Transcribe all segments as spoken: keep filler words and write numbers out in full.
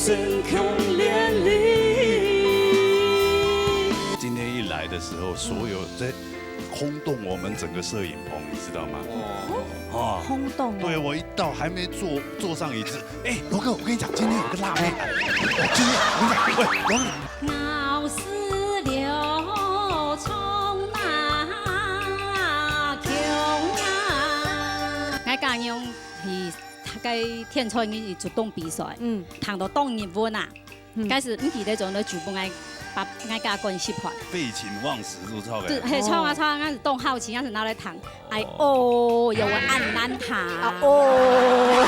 今天一来的时候，所有这轰动我们整个摄影棚，你知道吗？哦，轰动哦。对，我一到还没坐，坐上椅子，哎，罗哥，我跟你讲，今天有个辣妹来了。哦，今天，我跟你讲，喂，罗哥。咬死了冲那穷啊！俺家娘去个天才人主动比赛，嗯。谈到当日本啊，嗯。开始毋记得做了主播，俺把俺家官喜欢。废寝忘食就唱个。对，嘿，唱啊唱啊，俺是当好奇，俺是拿来谈。哎哦，有我按难他。啊哦。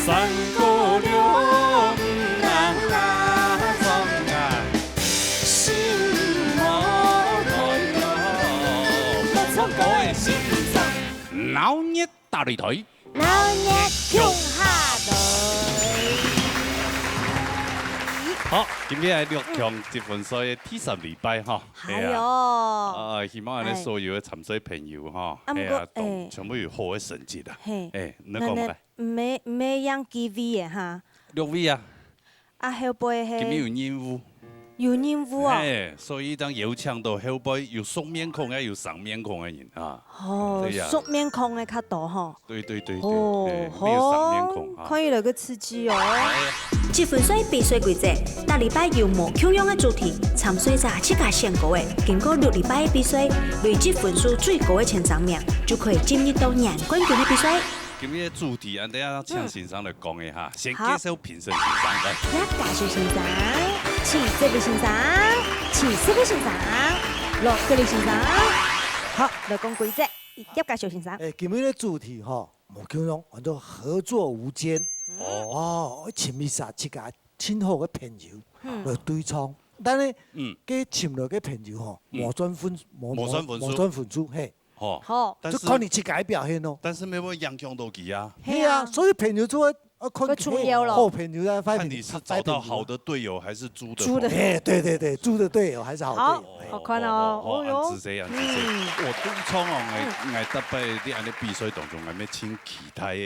三个六啊，心无奈何，不唱歌的心脏。闹热大擂台。闹热共下台。好，今日係六強积分赛个第三禮拜哈。哎喲。係啊。啊，希望恁呢所有个參賽朋友哈，啊，毋過，係啊，都，哎。全部有好个成績啦。嘿。哎，你講个。 毋係，毋係贏機會个哈。六位啊。啊，後背係。今日有任務。有任務哦。嘿，所以當有搶到後背有熟面孔，也有生面孔个人啊。哦，對呀。熟面孔个較多吼。對，對，對，對，哦，嘿，沒有生面孔啊。好，看起來个刺激哦。哎呀。積分賽比賽規則，逐禮拜有無共樣个主題，參賽者自家選歌个，經過六禮拜个比賽，累積分數最高个前三名，就可以進入到贏冠軍个比賽。 今日个主題，俺等下請先生來講一下，嗯。先介紹評審先生，來。好。葉家修先生，徐哲偉先生，徐哲偉先生，羅國立先生。好，來講規則，葉家修先生。哎，今日个主題吼，無共樣，安到合作無間。嗯。哦，尋一下自家盡好个朋友，嗯。來對唱。但呢，嗯。該尋來个朋友吼，嗯。無算分，無，無算分數。無算分數，嘿。 吼。好。但是，就看你自家个表現咯。但是乜會影響到佢啊。係啊，係啊。所以朋友就會，呃，看，會重要咯。好朋友啊，壞朋友，看你是找到好的隊友還是豬的朋友。豬的。哎，對，對，對，豬的隊友還是好隊友。好，哎。好看哦。哦，哦，哦，哦，哎喲。恁仔細，恁仔細。嗯。我對唱哦，𠊎，嗯。𠊎逐擺你恁呢比賽當中，𠊎乜盡期待个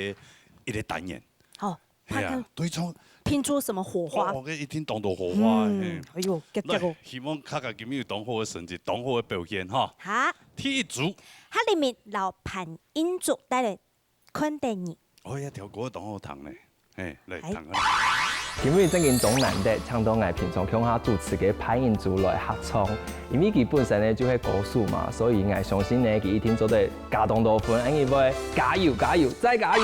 一個單元。好。 係啊，看看對唱。拼出什麼火花。哦，哦，該一定當多火花，嗯，嘿。哎喲，激激哦。來，希望大家今日有當好个成績，當好个表現哈。好。第一組。哈里密摎潘英竹帶來看電影。哦，這條歌當好聽呢。嘿，來，哎。聽下。今日正經當難得，請到𠊎平常共下主持个潘英竹來客串，因為佢本身呢就係歌手嘛，所以𠊎相信呢，佢一定做得 加當多分，恁樣會加油，加油，再加油！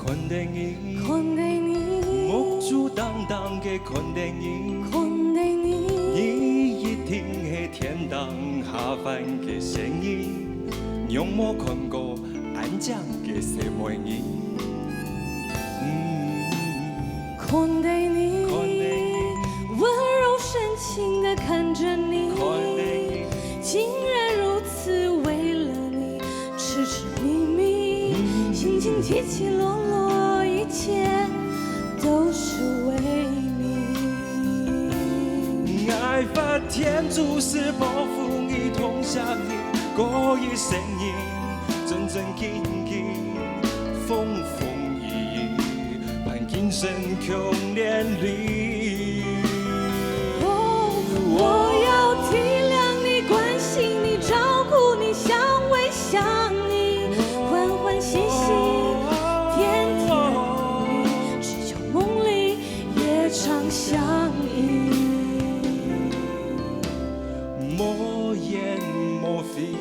看電影，看電影，目珠當當个看電影，看電影，你一定係天頂下凡个仙人，仰無看過恁靚个細妹人。嗯。看電影，看電影，溫柔深情地看著你，看電影，竟然如此為了你 痴痴迷迷，心情起起落落，一切都是為你。愛發天就是保護你，同享你過一生人，正正經經，風風雨雨， 伴今生共連理。哦，我要體諒你，關心你，照顧你，相偎相依，歡歡喜喜，甜甜蜜蜜，只求夢裡夜長相依。莫言莫非，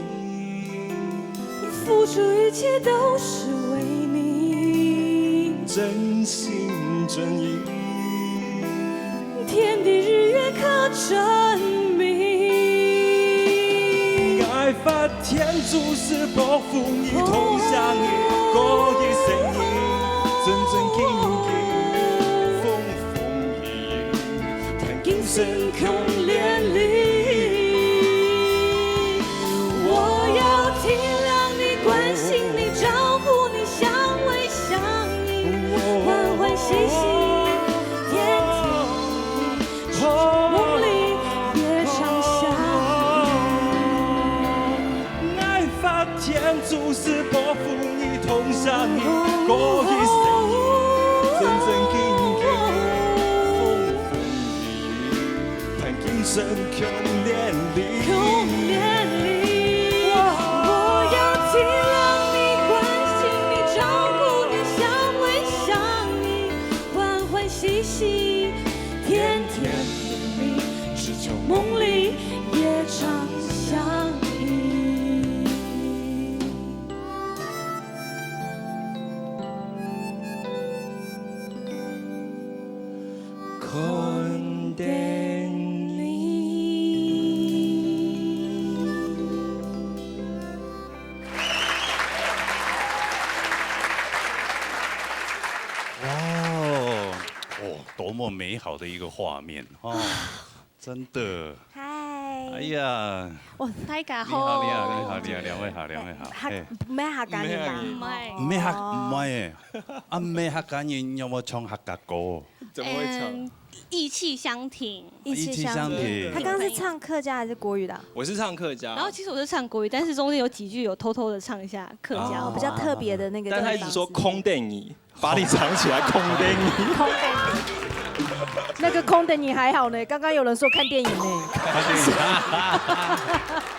付出一切都是為你，真心真意，天地日月可證明。愛發天就是保護你，同享你過一生人。真強烈你。我要體諒你、關心你、照顧你、相偎相依，歡歡喜喜，甜甜蜜蜜，夢裡也常想你。愛發天主是保護你、同在你、過一生，真真經經風風雨雨。 但今生強烈你。強烈你。我要體諒你、關心你、照顧你、相偎相依，歡歡喜喜，甜甜蜜蜜，只求夢裡也常相依。 看等你。哇哦，哦，多么美好的一个画面啊！真的。嗨。哎呀，哇，大家好。你好，你好，你好，你好，两位好，两位好。客，哎。毋係客家人嘛？毋係。毋係客，哦。毋係。啊，毋係客家人，有無唱客家歌？ 怎麼會唱？嗯，意氣相挺。意氣相挺。他剛剛是唱客家還是國語的啊？我是唱客家。然後其實我是唱國語，但是中間有幾句有偷偷地唱一下客家話。哦，比較特別的那個地方。但他一直說空電影，把你藏起來，空電影。空電影。那個空電影還好呢，剛剛有人說看電影呢。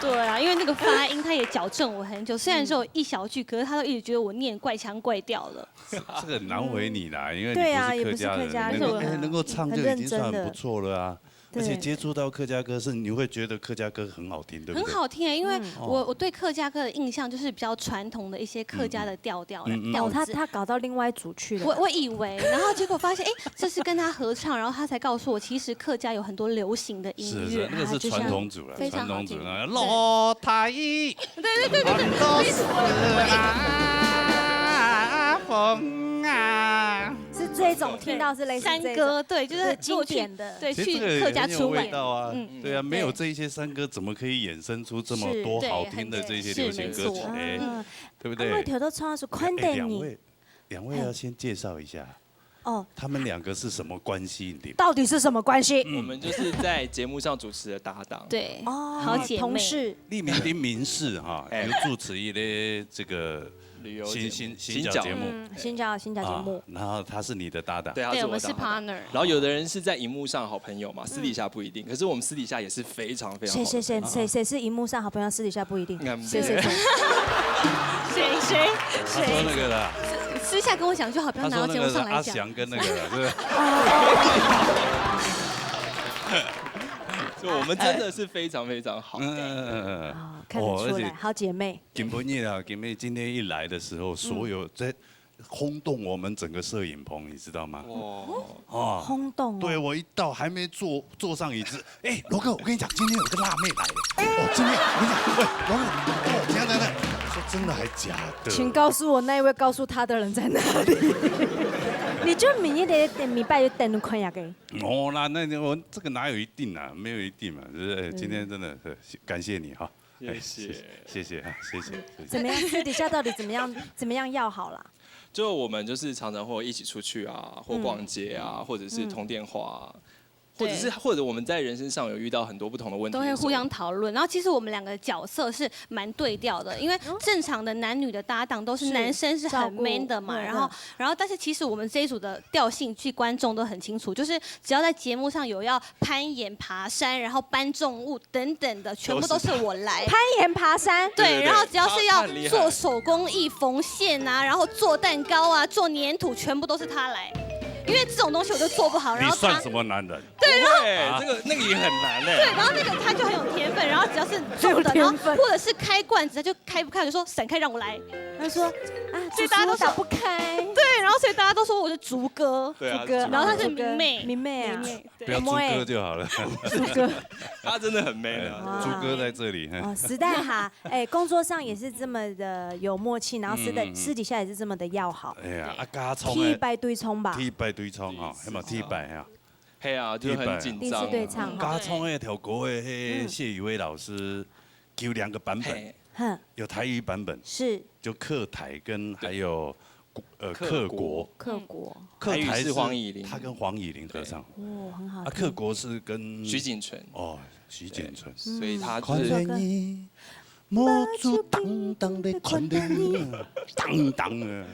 對啊，因為那個發音他也矯正我很久，雖然只有一小句，可是他都一直覺得我念怪腔怪調了。 這個很難為你啦，因為你不是客家人，對啊，也不是客家人。能夠，哎，能夠唱就已經算很不錯了啊。很認真的。對。而且接觸到客家歌是，你會覺得客家歌很好聽，對不對？很好聽欸，因為我，嗯。我對客家歌的印象就是比較傳統的一些客家的調調，嗯，嗯。調子。哦，他，他搞到另外一組去了。我，我以為，然後結果發現，哎，這是跟他合唱，然後他才告訴我，其實客家有很多流行的音樂。是，是，那個是傳統組了，啊，就像傳統組了。對。老太，對，對，對，對，對。很多事啊，風啊。 是這種，聽到是類似這種。山歌，對，就是如果去，經典的。對，其實這個也很有味道啊。去客家出版。嗯。對啊，沒有這一些山歌，怎麼可以衍生出這麼多好聽的這些流行歌曲？是。對，很，是，沒錯。哎，嗯。對不對？啊，我頭先唱的是看電影。哎，兩位，兩位要先介紹一下，哦。他們兩個是什麼關係？你們到底是什麼關係？嗯。我們就是在節目上主持的搭檔。對，哦，好姐妹。同事。你們的名字哈，哎。有主持一個這個旅遊節目。新，新，新角節目。新角。嗯，新角，新角節目。啊，然後他是你的搭檔。對，他是我的搭檔。對，我們是partner。然後有的人是在螢幕上好朋友嘛，私底下不一定。可是我們私底下也是非常非常好的朋友。誰，誰，誰，誰，誰是螢幕上好朋友，私底下不一定？嗯，誰，誰，誰？對。誰，誰，誰？他說那個啦。私下跟我講就好，不要拿到節目上來講。他說那個是阿翔跟那個啦，對不對？就我們真的是非常非常好。嗯，嗯，嗯，嗯。哦，看得出來，哦，而且好姐妹。 今晡日啊，今晡日今天一來的時候，嗯。所有在轟動我們整個攝影棚，你知道嗎？哇。哦。轟動哦。對，我一到還沒坐，坐上椅子，哎，羅哥，我跟你講，今天有個辣妹來了。哦，今天，我跟你講，喂，羅哥，哦，怎樣怎樣怎樣，我說真的還假的？請告訴我那一位告訴他的人在哪裡。你就明天得等，禮拜就等看下个。哦，那，那，我這個哪有一定啊？沒有一定嘛，是不是？哎，今天真的，嗯。是，感謝你哈。 謝謝。哎，謝謝，謝謝，謝謝，謝謝。怎麼樣？私底下到底怎麼樣，怎麼樣要好啦？就我們就是常常會一起出去啊，或逛街啊，嗯。或者是通電話啊，嗯。或者是，對。或者我們在人生上有遇到很多不同的問題的時候，都會互相討論。然後其實我們兩個角色是蠻對調的，因為正常的男女的搭檔都是，哦。男生是很man的嘛，是，照顧，嗯，然後，嗯。然後，但是其實我們這一組的調性，其實觀眾都很清楚，就是只要在節目上有要攀岩、爬山，然後搬重物等等的，全部都是我來。攀岩、爬山。對，對，對，然後只要是要做手工藝、他，他很厲害。縫線啊，然後做蛋糕啊、做黏土，全部都是他來。因為這種東西我就做不好，然後他，你算什麼男人？對，然後，不會，啊。這個，那個也很難欸。對，然後那個他就很有天分，然後只要是重的，很有天分。然後或者是開罐子，他就開不開，我就說：「閃開，讓我來。」他說：「啊，所以大家都說，煮熟打不開。」對，然後所以大家都說我是竹哥。對啊，竹哥，竹哥。然後他是明妹。明妹啊。明妹。 對。不要豬哥就好了。豬哥。他真的很man啊。哎，豬哥在這裡，嘿。哦，實在哈，哎，工作上也是這麼的有默契，然後私底，嗯，嗯，嗯。私底下也是這麼的要好。哎呀，啊，加蔥的。鐵板對蔥吧。鐵板對蔥哈，是，係嘛，是。鐵板哈。嘿啊，就很紧张。第一次对唱哈。加唱那条歌的，嘿，嗯。谢宇威老师有两个版本，嘿。哼，有台语版本，是。就客台跟还有，呃，客国。客国。客台是台语是黄乙玲。他跟黄乙玲合唱。哦，很好听。啊，客国是跟徐景淳。哦，徐景淳。对，所以他就是看到你，目珠当当地看到你，当当的。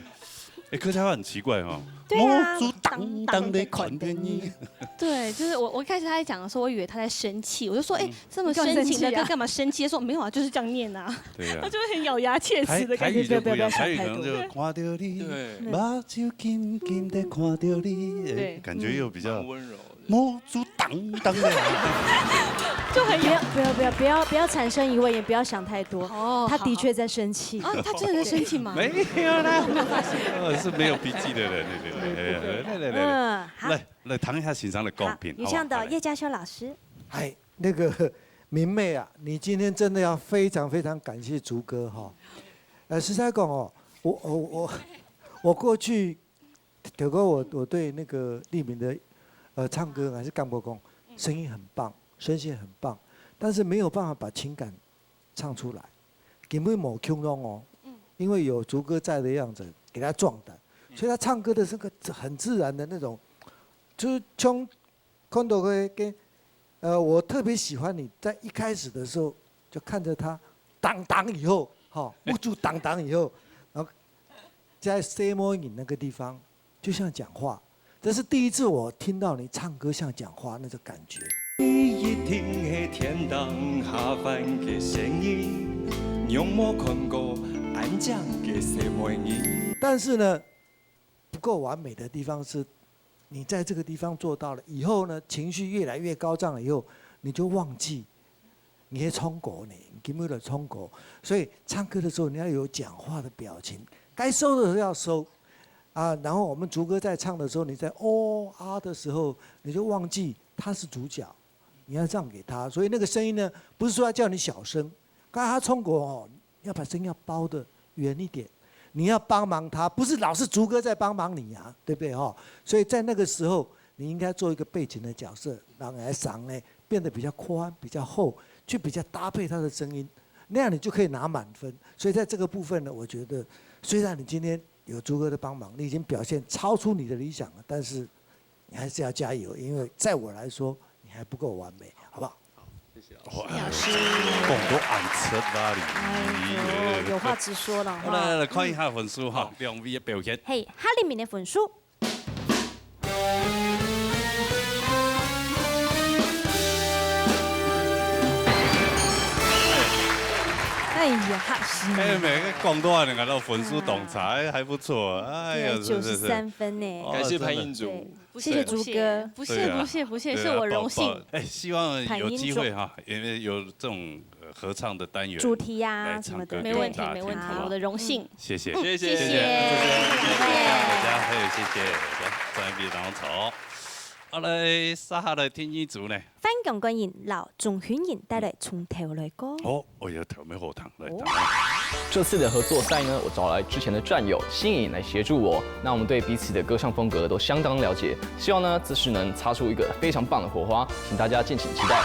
哎，客家话很奇怪哦。对啊，目珠当当地看到你。对，就是我，我一开始他在讲的时候，我以为他在生气，我就说：“哎，嗯。这么深情的歌干嘛生气？”他说：“没有啊，就是这样念啊。”对啊。他就会很咬牙切齿的感觉。台，台语就不一样，不要，不要，不要，台语可能就看到你，对。目睭金金的看到你，哎，对。感觉又比较蛮温柔的。目珠当当的。就很有不要，不要，不要，不要，不要产生疑问，也不要想太多。哦，他的确在生气。好。啊，他真的在生气吗？没有啦，没有发现。我是没有脾气的人，对，对，对，来，来，来，来。嗯，好。来，来，谈一下欣赏的作品，好，好不好？有请到叶嘉修老师。嗨，那个明妹啊，你今天真的要非常非常感谢竹哥哈。呃，实在讲哦，我，我，我，我过去，头哥，我，我对那个立明的，呃，唱歌还是干部工，声音很棒，声线很棒，但是没有办法把情感唱出来，根本没有腔调哦。因为有竹哥在的样子，给他壮胆，所以他唱歌的这个很自然的那种，就是从 看到个，个，呃，我特别喜欢你在一开始的时候就看着他，当当以后，哈，目珠当当以后，然后在 say morning 那个地方，就像讲话。这是第一次我听到你唱歌像讲话那种感觉。你一定是天堂下凡个仙人，从没看过恁靚个細妹人。但是呢， 不够完美的地方是，你在这个地方做到了以后呢，情绪越来越高涨了以后，你就忘记你在唱歌呢，你根本在唱歌。所以唱歌的时候，你要有讲话的表情，该收的时候要收，啊，然后我们竹哥在唱的时候，你在哦啊的时候，你就忘记他是主角，你要让给他。所以那个声音呢，不是说要叫你小声，刚才他唱歌哦， 要把声音要包得圆一点，你要帮忙他，不是老是竹哥在帮忙你啊，对不对哈？所以在那个时候，你应该做一个背景的角色，让人家嗓呢变得比较宽、比较厚，去比较搭配他的声音，那样你就可以拿满分。所以在这个部分呢，我觉得虽然你今天有竹哥的帮忙，你已经表现超出你的理想了，但是 你还是要加油，因为在我来说，你还不够完美，好不好？好，谢谢老师。哇，老师。讲到恁直啊，你。哎呦，有话直说了哈。好，来，来，来，看一下分数哈，两位的表现。嘿，下面的分数。哎呀，哈是。哎，每个讲到恁个，都分数当差，哎，还不错，哎呀，对，是，是，是。九十三分呢。哦，感谢潘英竹。真的。对。 不谢谢竹哥。不谢，对啊。不谢，不谢，对啊，是我荣幸。抱，抱。哎，希望有机会哈，潘英竹。因为有这种，呃，合唱的单元主题啊，来唱歌给我们大家听，什么的。没问题，没问题，好不好？我的荣幸。谢谢。嗯，谢谢。谢谢。谢谢。大家，还有谢谢。来，再一遍掌声。好，来，接下来第二组呢？翻滚滚音，老中军音，带来从头来过。哦，哎呀，头没好听，来，哦。这次的合作赛呢，我找来之前的战友新颖来协助我。那我们对彼此的歌唱风格都相当了解，希望呢这次能擦出一个非常棒的火花，请大家敬请期待。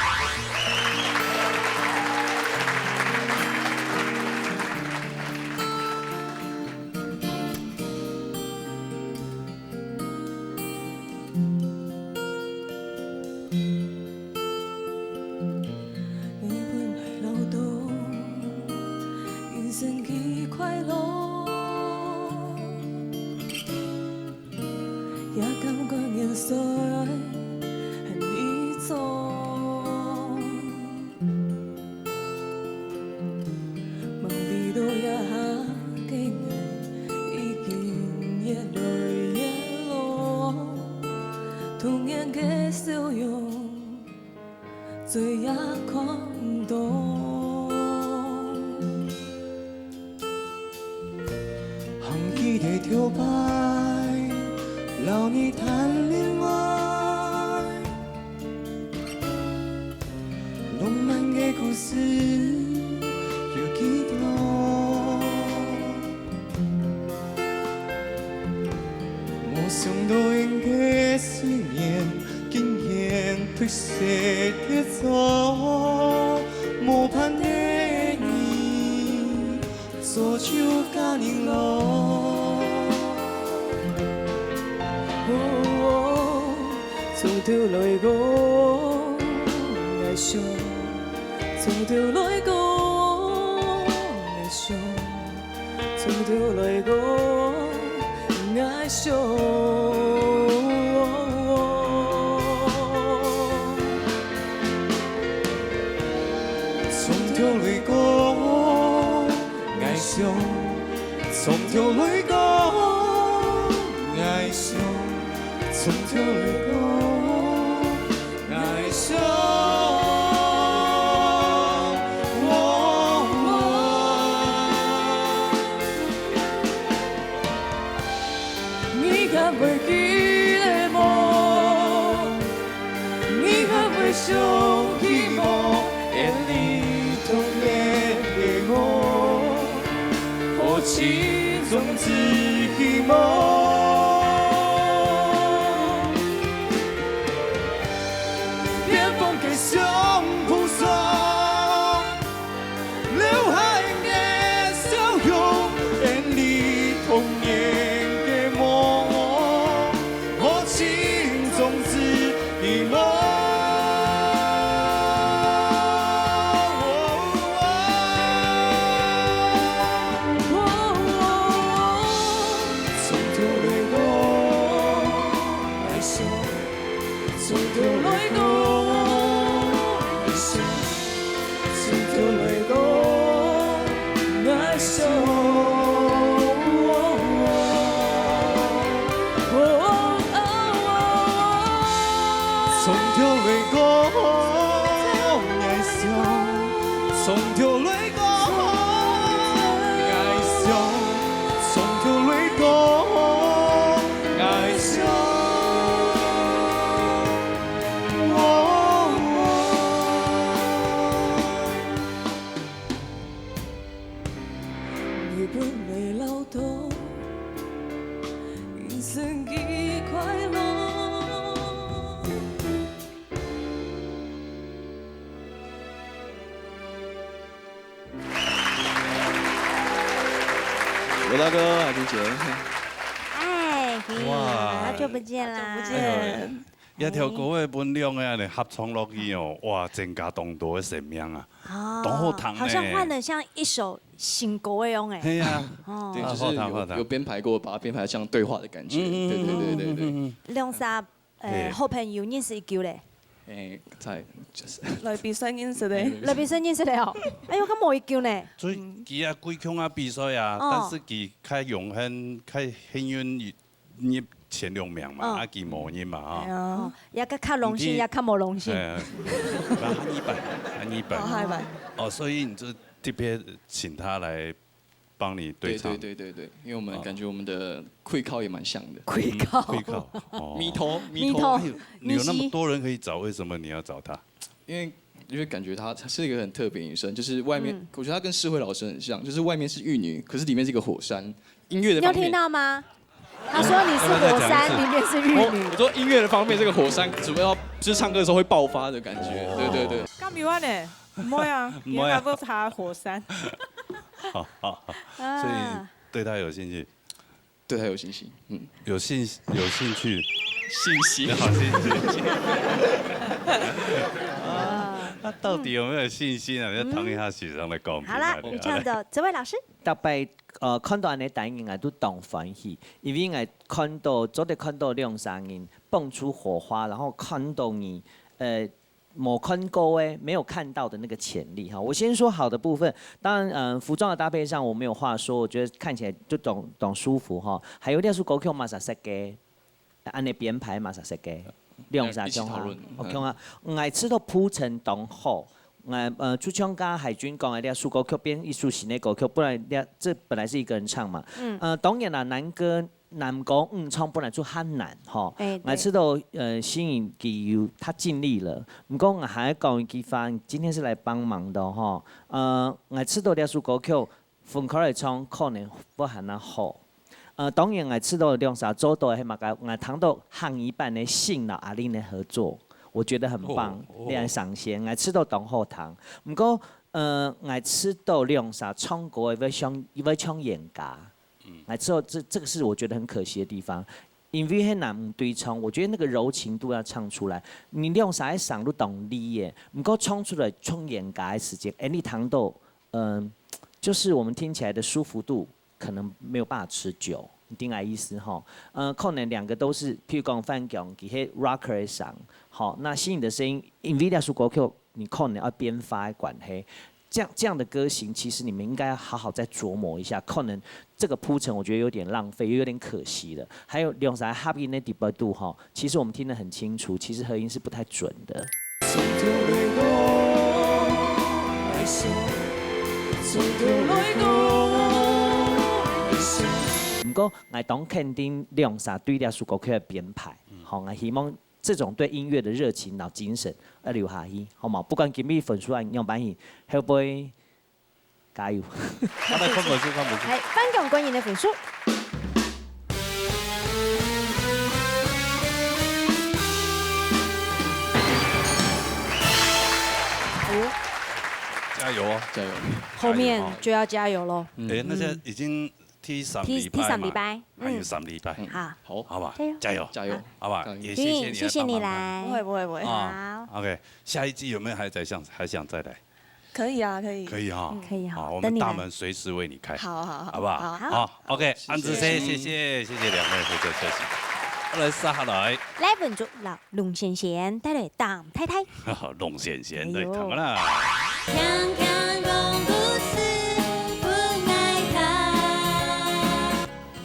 今天对世界走，无盼的你，早就嫁人咯。从头来过，爱上，从头来过，爱上。 从头来过，爱上。从头来过，爱上。从头来过，爱上。从头来过， 爱上。你还会记得无？你还会想起无？眼里童年的我，和青春记忆无？ 别忘记相扶手，留下的笑容，眼里童年的梦，和青春记忆梦。从头来过，爱上。 从头来过，爱上。从头来过，爱上。从头来过，爱上。从头来过，爱上。从头来过，爱上。 你本来老头，人生几快乐。 罗大哥、海君姐。哎，哇，好久不见啦！好久不见。哎呦，這條歌个分兩个恁呢合唱落去哦，哇，增加當多个生命啊，哦，當好聽呢。好像換了像一首新歌个樣哎。係啊，哦，對，就是有，好聽，好聽。有編排過，把它編排像對話的感覺。嗯，嗯，對，對，對，對，對。嗯，嗯，嗯，嗯。兩儕，呃，嘿。好朋友認識幾久咧？ 哎，在，就是來比賽認識个。來比賽認識个哦。哎喲，該無幾久呢。所以佢啊，幾強啊比賽啊，哦。但是佢較榮幸，較幸運入前兩名嘛，嗯。啊，佢無入嘛，哈。哎呀。哦，也較，較榮幸，毋知，也較無榮幸。哎，啊，二班，啊，二班。哦，下一班。哦，所以你就特別請他來幫你對唱。對，對，對，對，對，因為我們感覺我們的氣口也蠻像的。氣口。嗯，氣口，哦。味道，味道。味道。哎喲，你有那麼多人可以找，為什麼你要找她？因為，因為感覺她，她是一個很特別的女生，就是外面，嗯。我覺得她跟世輝老師很像，就是外面是玉女，可是裡面是一個火山。音樂的方面，你有聽到嗎？他說你是火山，裡面是玉女。我，我說音樂的方面，這個火山主要就是唱歌的時候會爆發的感覺。哦。對，對，對。該毋會呢？毋會啊，毋會啊。原來不是他火山。好，好，好。啊。所以對她有興趣？對她有信心，嗯。有興，有興趣。信心。有興趣。啊，那到底有沒有信心啊？要聽一下許常的講評啊。嗯。好啦，你唱的，這位老師。大概，呃，看到恁呢，大家應該都當歡喜，因為𠊎看到，做得看到兩儕人蹦出火花，然後看到你，呃， 無看過的、沒有看到的那個潛力哈。我先說好的部分，當然，嗯，服裝的搭配上我沒有話說，我覺得看起來就當，當舒服哈。還有這首歌曲嘛係設計，恁呢編排嘛係設計，兩儕共下，一起討論，OK啊。𠊎知道鋪陳當好，𠊎，呃，就像剛剛海君講的，這首歌曲變一首新的歌曲，不然這，這本來是一個人唱嘛。嗯。呃，當然啦，男歌 男歌女唱本來就較難吼。哎，對。𠊎知道，呃，心穎佢有，她盡力了。毋過𠊎還要講一句話，今天是來幫忙的吼。呃，𠊎知道這首歌曲分開來唱，可能會還較好。呃，當然，𠊎試著兩儕做到个係麼个，𠊎聽著客語版个信摎阿玲个合作，我覺得很棒，哦，哦。你很上線，𠊎試著當好聽。毋過，呃，𠊎試著兩儕唱歌个會像，會像演歌。嗯。𠊎試著這，這個是我覺得很可惜的地方，因為係男女對唱，我覺得那個柔情度要唱出來。你兩儕个聲都當利个，毋過唱出來像演歌个時節，哎，你聽著，嗯，就是我們聽起來的舒服度 可能沒有辦法持久，你懂𠊎意思吼？呃，可能兩個都是，譬如講范強，佢係 rocker 个聲，好，那心怡的聲音，因為這首歌曲你可能要變化的關係，這樣，這樣的歌型，其實你們應該要好好再琢磨一下，可能這個鋪陳我覺得有點浪費，又有點可惜了。還有兩儕合音个地步吼，其實我們聽得很清楚，其實合音是不太準的。 毋過，𠊎當肯定兩儕對這首歌曲个編排，嗯。吼，𠊎希望這種對音樂的熱情摎精神愛留下去，好無？不管今日分數愛仰般去，後背加油！好，來，看分數，看分數。來，范強個人个分數。 加油哦！加油！後面就要加油咯。嗯。哎，那現在已經第三禮拜嘛，第，第三禮拜，還有三禮拜。嗯。好。好。好吧，加油！加油！加油！好吧，加油！也謝謝你來幫忙看。謝謝你來。不會，不會，不會。啊，好。OK，下一季有沒有還在想，還想再來？可以啊，可以。可以哈。嗯。可以哈，好，我們大門隨時為你開。等你來。好，好，好。好不好？好。好，OK，謝謝。恁仔細，謝謝，謝謝兩位合作，謝謝。好，來，接下來。來，文竹摎龍仙仙帶來當太太。 龍仙仙來聽啦。哎喲。聽聽講故事分𠊎聽。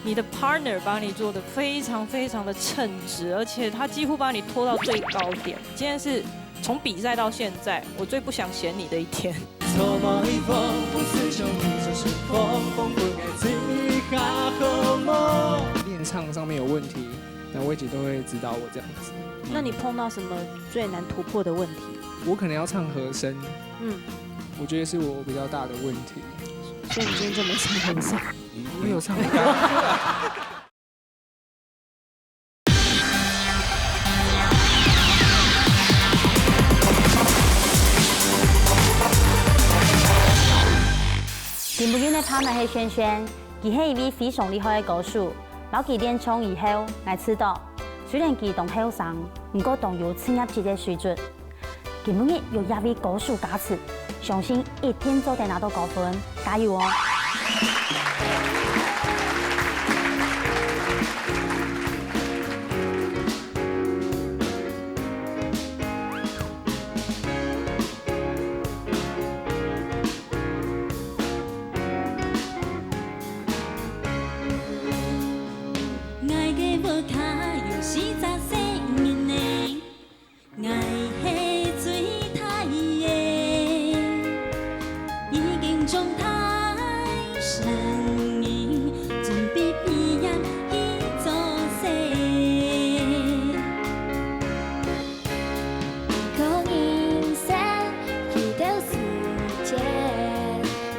你的 partner 把你做得非常非常的稱職，而且他幾乎把你拖到最高點。今天是從比賽到現在，我最不想選你的一天。 練唱上面有問題，那我姐都會指導我這樣子。那你碰到什麼最難突破的問題？我可能要唱和聲，嗯。我覺得是我比較大的問題。所以你今天就沒唱和聲？我有唱歌。 今晡日个partner係璇璇，佢係一位非常厲害个歌手。摎佢練唱以後，𠊎知著，雖然佢當後生，毋過當有職業級个水準。 今晡日有這位歌手加持，相信一定做得拿到高分，加油哦！ 𠊎係最大个，已經長大成人，準備畢業去做事。一個人生幾多時間，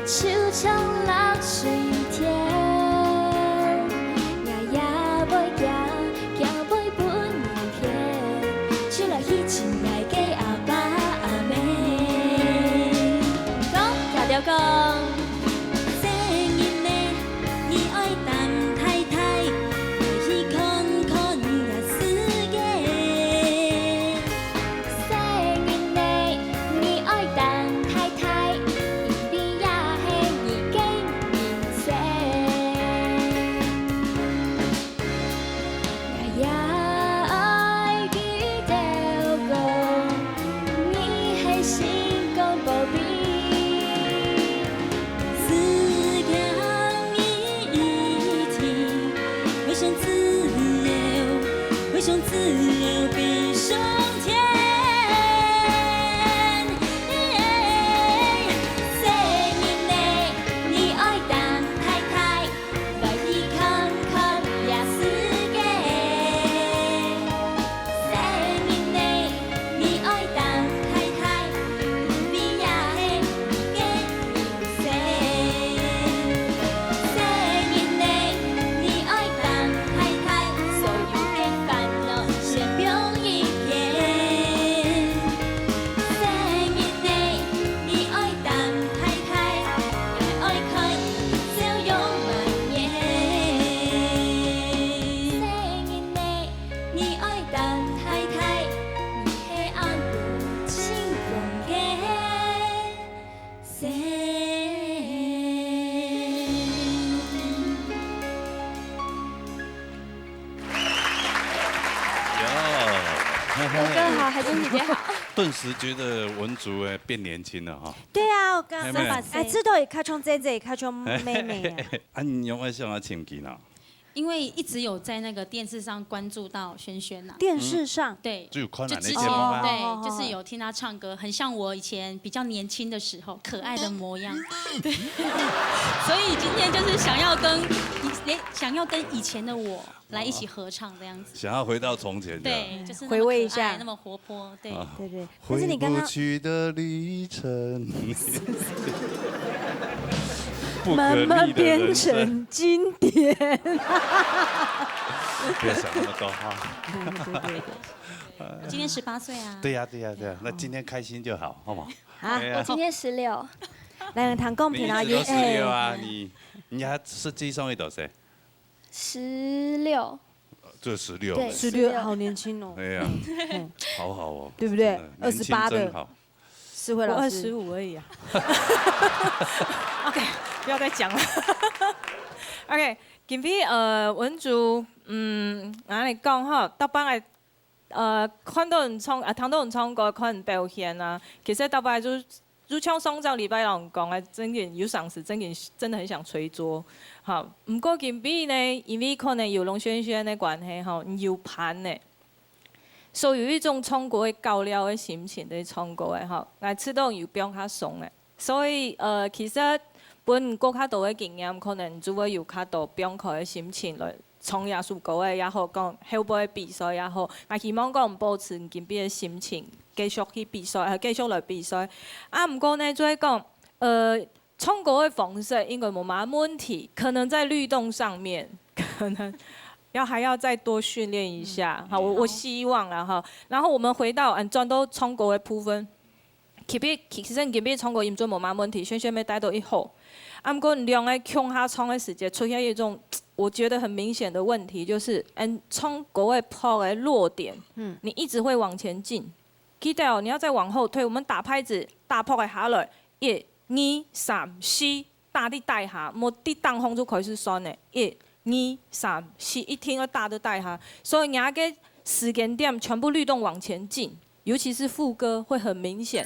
就像落水天。 𠊎也會驚，驚會分人騙，就來去尋𠊎个阿爸阿姆。講，調調講。細人仔，你愛擔大大，愛去看看這世界。細人仔，你愛擔大大，因為這係你个人 生。𠊎也愛記得講，你係心肝寶貝。思念你一定，會像自由，會像自由飛上天。 細人仔，你愛擔大大，來去看看這世界。細人仔，你愛擔大大，因為這係你个人生。細人仔，你愛哥哥好，海珍姐姐好。頓時覺得文竹，欸，變年輕了哈。對啊，我剛，係咩？哎，這都也較像姐姐，也較像妹妹啊。啊，你有沒有想要請佢呢？因為一直有在那個電視上關注到軒軒吶。電視上？對，就有看咱的節目啊。就之前，對，哦，就是有聽他唱歌，很像我以前比較年輕的時候可愛的模樣。對，所以今天就是想要跟以，想要跟以前的我來一起合唱這樣子。想要回到從前這樣。對，就是那麼可愛，回味一下。那麼活潑，對。啊。對，對。但是你剛剛回不去的旅程。不可逆的人生。慢慢變成經典。不要想那麼多哈。對，對，對。我今年十八歲啊。對呀，對呀，對呀，那今天開心就好，好嗎？啊，對呀。我今年十六。來，聽講平常你一直都十六啊，欸。你，你還實際上幾多歲？十六。就十六。對，十六，十六。好年輕哦。哎呀，嗯。好好哦，對不對？真的，二十八的。年輕真好。思慧老師。我二十五而已啊。OK，不要再講了。OK，今天，呃，文竹，嗯，𠊎來講吼，逐擺，呃，看到你唱，啊，聽到你唱歌，看你表現啊，其實逐擺就，就像上隻禮拜摎你講个，真个有當時真个，真的很想捶桌。好，毋過今晡日呢，因為可能有龍軒軒个關係吼，你有伴呢。 所以有一種唱歌个交流个心情在唱歌个吼，𠊎試著有放較鬆个。所以，呃，其實分過較多个經驗，可能就會有較多放開个心情來唱這首歌个也好，講後背个比賽也好。𠊎希望講保持今晡日个心情，繼續去比賽，呃，繼續來比賽。啊，毋過呢，就係講，呃， 唱歌个方式應該無麼問題，可能在律動上面，可能要，還要再多訓練一下。嗯。好，我，我希望啦哈。然後我們回到，嗯，轉到唱歌个部分。其實，其實今晡日唱歌音準無麼問題，軒軒乜帶到一好。啊，毋過兩個共下唱个時節，出現一種我覺得很明顯的問題，就是，嗯，唱歌个拍个落點，嗯。你一直會往前進。記得哦，你要再往後退，我們打拍子，打拍个下來， 一、二、三、四，打在底下，莫在頂項就開始算了。一、二、三、四，一定要打在底下。所以你个時間點全部律動往前進，尤其是副歌會很明顯。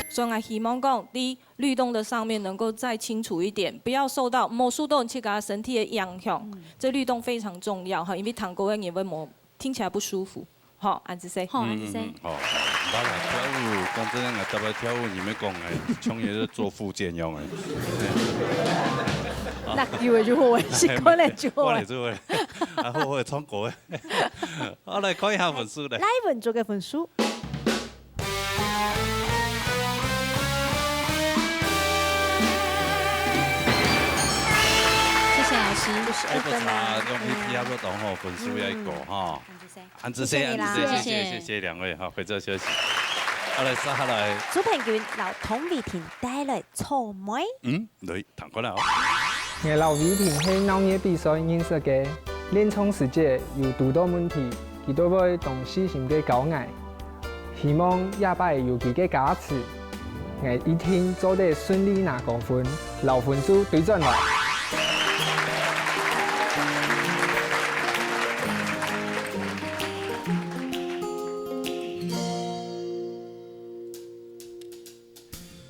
所以𠊎希望講，在律動的上面能夠再清楚一點，不要受到，莫受到自家身體个影響。嗯。這律動非常重要哈，因為聽歌个人會莫，聽起來不舒服。吼，恁仔細。好，恁仔細。嗯，嗯，嗯，好，好。毋怕啦，跳舞，講真个，逐擺跳舞，你毋好講，哎，像也是做復健樣个。落油个就好，習慣了就好。慣了就好。啊，好好唱歌个。好，來看一下分數來。來，文竹个分數。 謝謝老師。哎，不差，用P T R都當好，分數也高哈。嗯。恁仔細。恁仔細，謝謝你啦。恁仔細，謝謝，謝謝。謝謝兩位哈，回座休息。好，來，接下來。朱佩君摎童偉霆帶來草莓。嗯，來，聽看啊。𠊎摎偉霆係鬧熱比賽認識个，練唱時節有堵到問題，佢都會當細心个教𠊎。 希望這擺有佢个加持，𠊎一定做得順利拿高分，摎分數追轉來。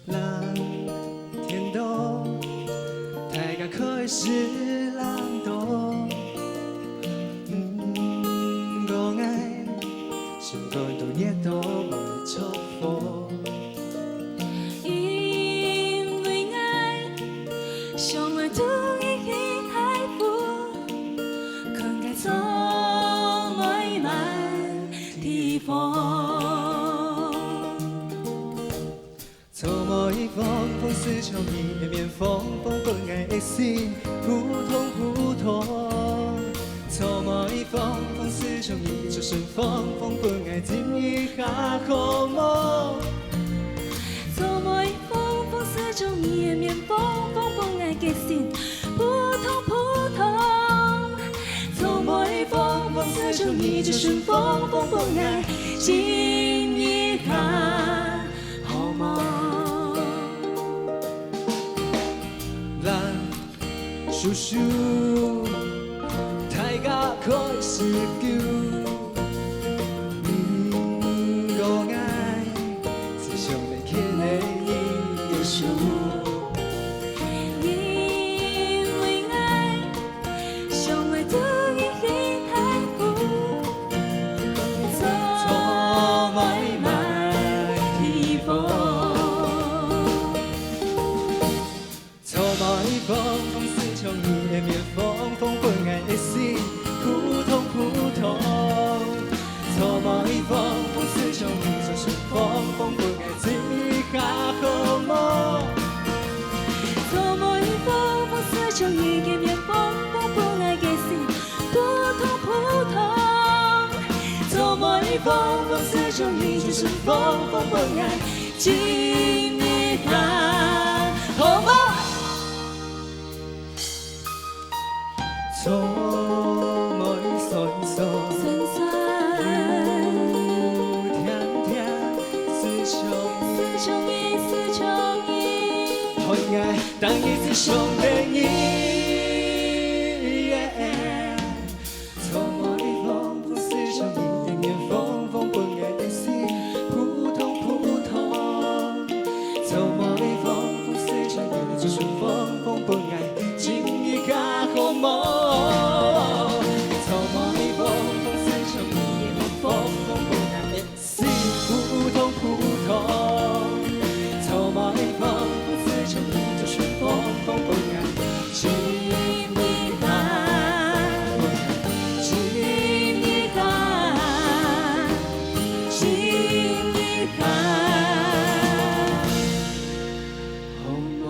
冷天凍，大家開始冷凍。毋過𠊎心肝肚熱到會著火。因為𠊎想愛渡你去大湖，看該草莓滿地紅。 草莓風，風勢像你的面紅，紅分𠊎的心撲通撲通。草莓風，風勢像你這身風，風分𠊎靜一下好無？草莓風，風勢像你的面紅，紅分𠊎的心撲通撲通。草莓風，風勢像你這身風，風分𠊎靜一下 好無？手手，大家開始救。毋過𠊎只想要牽著你个手，因為𠊎想愛渡你去大海，做妹仔个地方。 做妹仔个風，風吹向你个面，風，風分𠊎个心撲通撲通。做妹仔个風，風吹向你个身上，風，風分𠊎心一下好無？做妹仔个風，風吹向你个面，風，風分𠊎个心撲通撲通。做妹仔个風，風吹向你个身上，風，風分𠊎 親密啊，好無？做妹酸酸，酸酸，甜甜，思想你，思想你，思想你，分𠊎當一直想著你。 做妹仔个風，風吹向你个面，風，風分𠊎个心撲通撲通。做妹仔个風，風吹向你个身上，風，風分𠊎心一下好無？做妹仔个風，風吹向你个面，風，風分𠊎个 心撲通撲通，做妹仔个風，風吹向你个身上，風，風分𠊎親密啊，親密啊，親密啊，好無？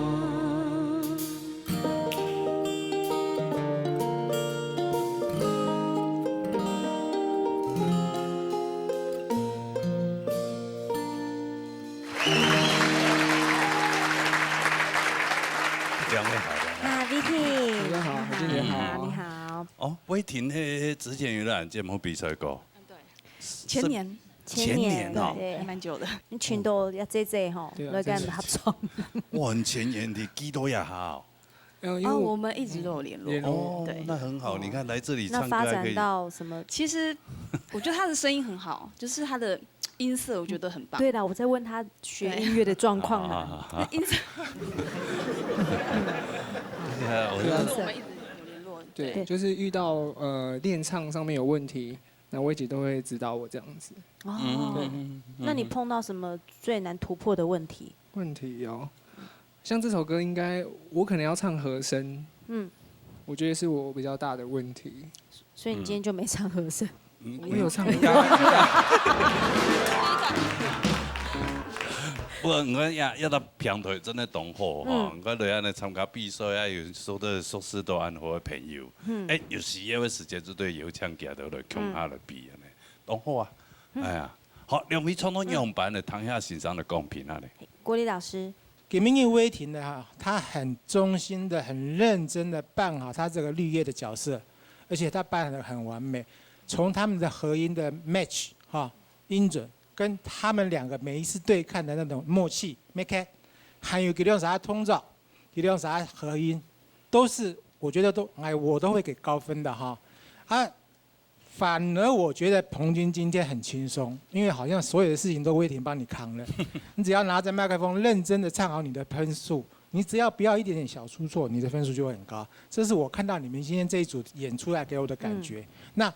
非常好，非常好。啊，Vicky。大家好，何俊杰好。啊，你好。哦，偉霆，嘿，嘿，之前有來節目比賽過。對。前年。前年哦。對，還蠻久的。你尋到阿姐姐吼，對啊，來跟佢合作。哇，很前沿的，幾多呀，哈？呃，因為哦，我們一直都有聯絡。聯絡。哦，對。那很好，你看來這裡唱歌還可以。那發展到什麼？其實我覺得他的聲音很好，就是他的音色我覺得很棒。對啦，我在問他學音樂的狀況啦。啊，啊，啊，啊。那音色，對啊，我知道。音色。我們一直有聯絡，對，對。就是遇到，呃，練唱上面有問題，那我姐都會指導我這樣子。哦，嗯，嗯，嗯，嗯。那你碰到什麼最難突破的問題？問題哦，像這首歌應該我可能要唱和聲，嗯。我覺得是我比較大的問題。所以你今天就沒唱和聲？嗯。我有唱歌。不過，你看呀，這个平台真的當好哈，嗯。你看來恁樣參加比賽啊，有所有熟識到恁好个朋友，嗯。欸，有需要个時間就對邀請佢等來共下來比恁樣，當好啊。嗯。哎呀，好，兩位唱到仰般个，聽下先生个講評啊咧。國立老師。 給明年威霆的哈，他很忠心的、很認真的扮好他這個綠葉的角色，而且他扮得很完美。從他們的和音的match哈，音準跟他們兩個每一次對看的那種默契，沒開，還有佢兩儕動作，佢兩儕和音，都是我覺得都，哎，我都會給高分的哈。啊， 反而我覺得彭君今天很輕鬆，因為好像所有的事情都威霆幫你扛了。你只要拿著麥克風認真的唱好你的分數，你只要不要一點點小出錯，你的分數就會很高。這是我看到你們今天這一組演出來給我的感覺。嗯。那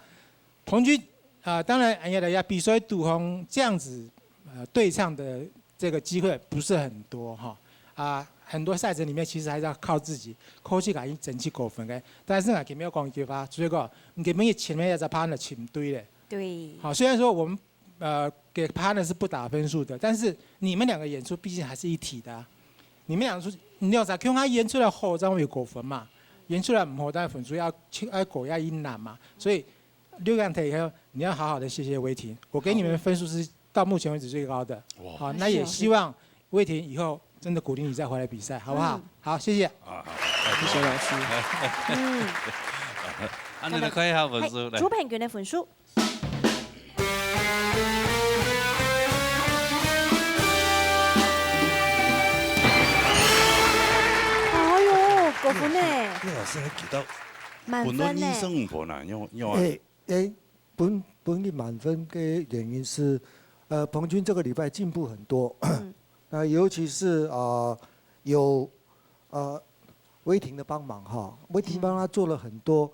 彭君，啊，當然，哎呀，比賽對方這樣子，呃，對唱的 這個機會不是很多哈。啊，很多賽程裡面其實還是要靠自己，靠自家去爭取高分个。但是啊，今日要講一句話，所以講，你今日前面也在拍了琴隊咧。對。好，雖然說我們，呃，給partner是不打分數的，但是你們兩個演出畢竟還是一體的啊。你們兩個出，你要在共下演出來好，這樣會有高分嘛。演出來毋好，但分數要，要高要一難嘛。所以 六樣題以後，你要好好的謝謝威霆，我給你們的分數是到目前為止最高的。哇。好，那也希望威霆以後真的鼓勵你再回來比賽，好不好？嗯。好，謝謝。啊，好，謝謝老師。嗯。啊，你來看一下分數，來。嘿，朱佩君的分數。哎喲，高分呢。對啊，是還記得，滿分呢。分到二十五分啊，因為，因為，誒，誒，分，分你滿分的原因是，呃，彭君這個禮拜進步很多。嗯。那尤其是，呃，有，呃，威霆的幫忙哈，威霆幫他做了很多，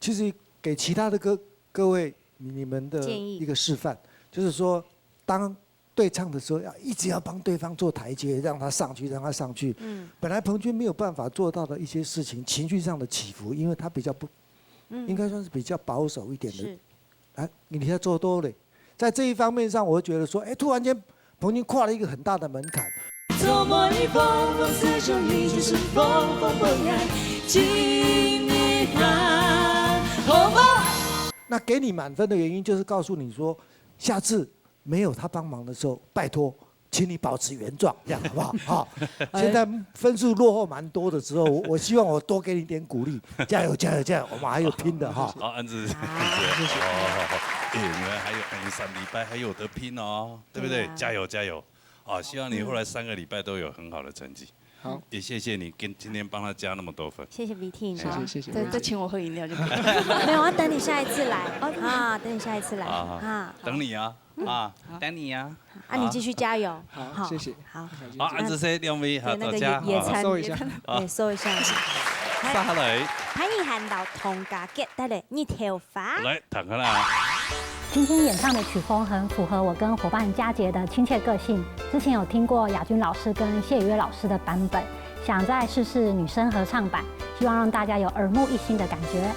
其實給其他的各，各位，你，你們的建議。一個示範，就是說，當對唱的時候，要一直要幫對方做台階，讓他上去，讓他上去。嗯。本來彭君沒有辦法做到的一些事情，情緒上的起伏，因為他比較不，嗯。應該算是比較保守一點的。是。哎，你看做到了，在這一方面上，我會覺得說，哎，突然間彭君跨了一個很大的門檻。做夢的風風，思想你就是風風，不愛，請你看，好不好？那給你滿分的原因就是告訴你說，下次沒有他幫忙的時候，拜託，請你保持原狀，這樣好不好？好，哎。現在分數落後蠻多的時候，我，我希望我多給你點鼓勵，加油，加油，加油，我們還有拼的哈。好，安子，啊，謝謝。好，好，好，好。哎，你們還有，哎，三禮拜還有得拼哦，對不對？對啊。加油，加油！啊，希望你後來三個禮拜都有很好的成績。 好。也謝謝你跟，今天幫他加那麼多分。謝謝 V T 謝謝，謝謝。再，再請我喝飲料就可以了。沒有，我要等你下一次來。哦，真的。啊，等你下一次來。啊，啊。等你啊，嗯。啊，好。等你啊。啊，你繼續加油。好，好，謝謝。好。好，安子細兩位，好，對，那個大家，野，野餐，好。收一下。野餐，啊。對，收一下。接下來。潘奕涵摎童嘉傑帶來日頭花。來，聽下啦。今天演唱的曲風很符合我跟夥伴佳杰的親切個性。之前有聽過雅君老師跟謝宇威老師的版本，想再試試女生合唱版，希望讓大家有耳目一新的感覺。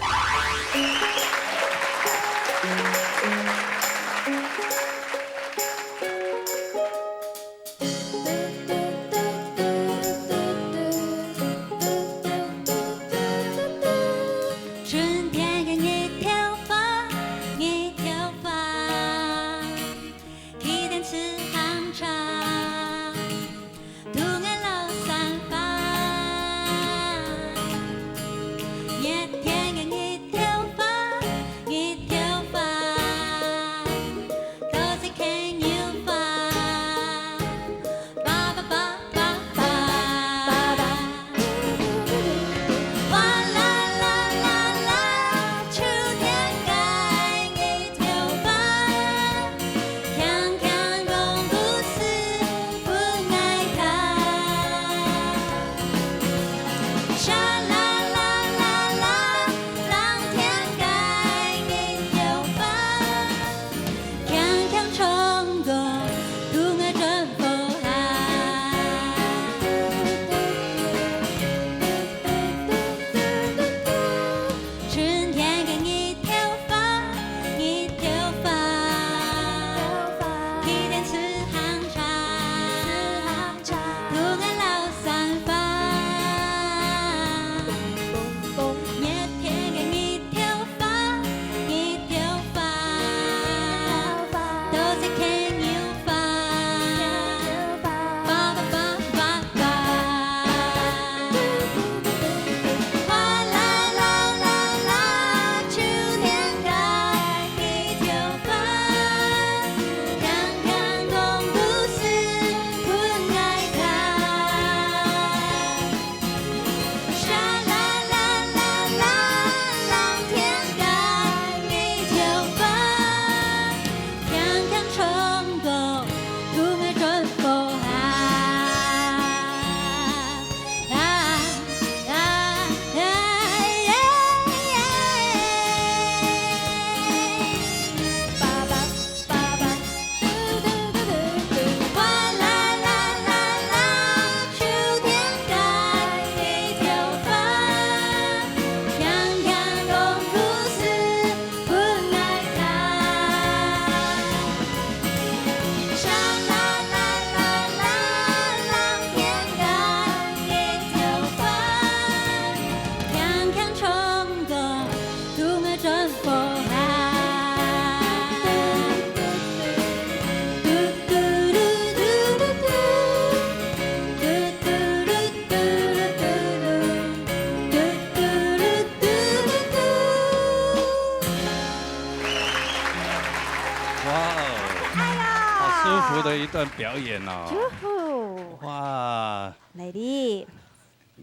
哇哦，哎呀，好舒服的一段表演哦。嗚呼。哇。美麗。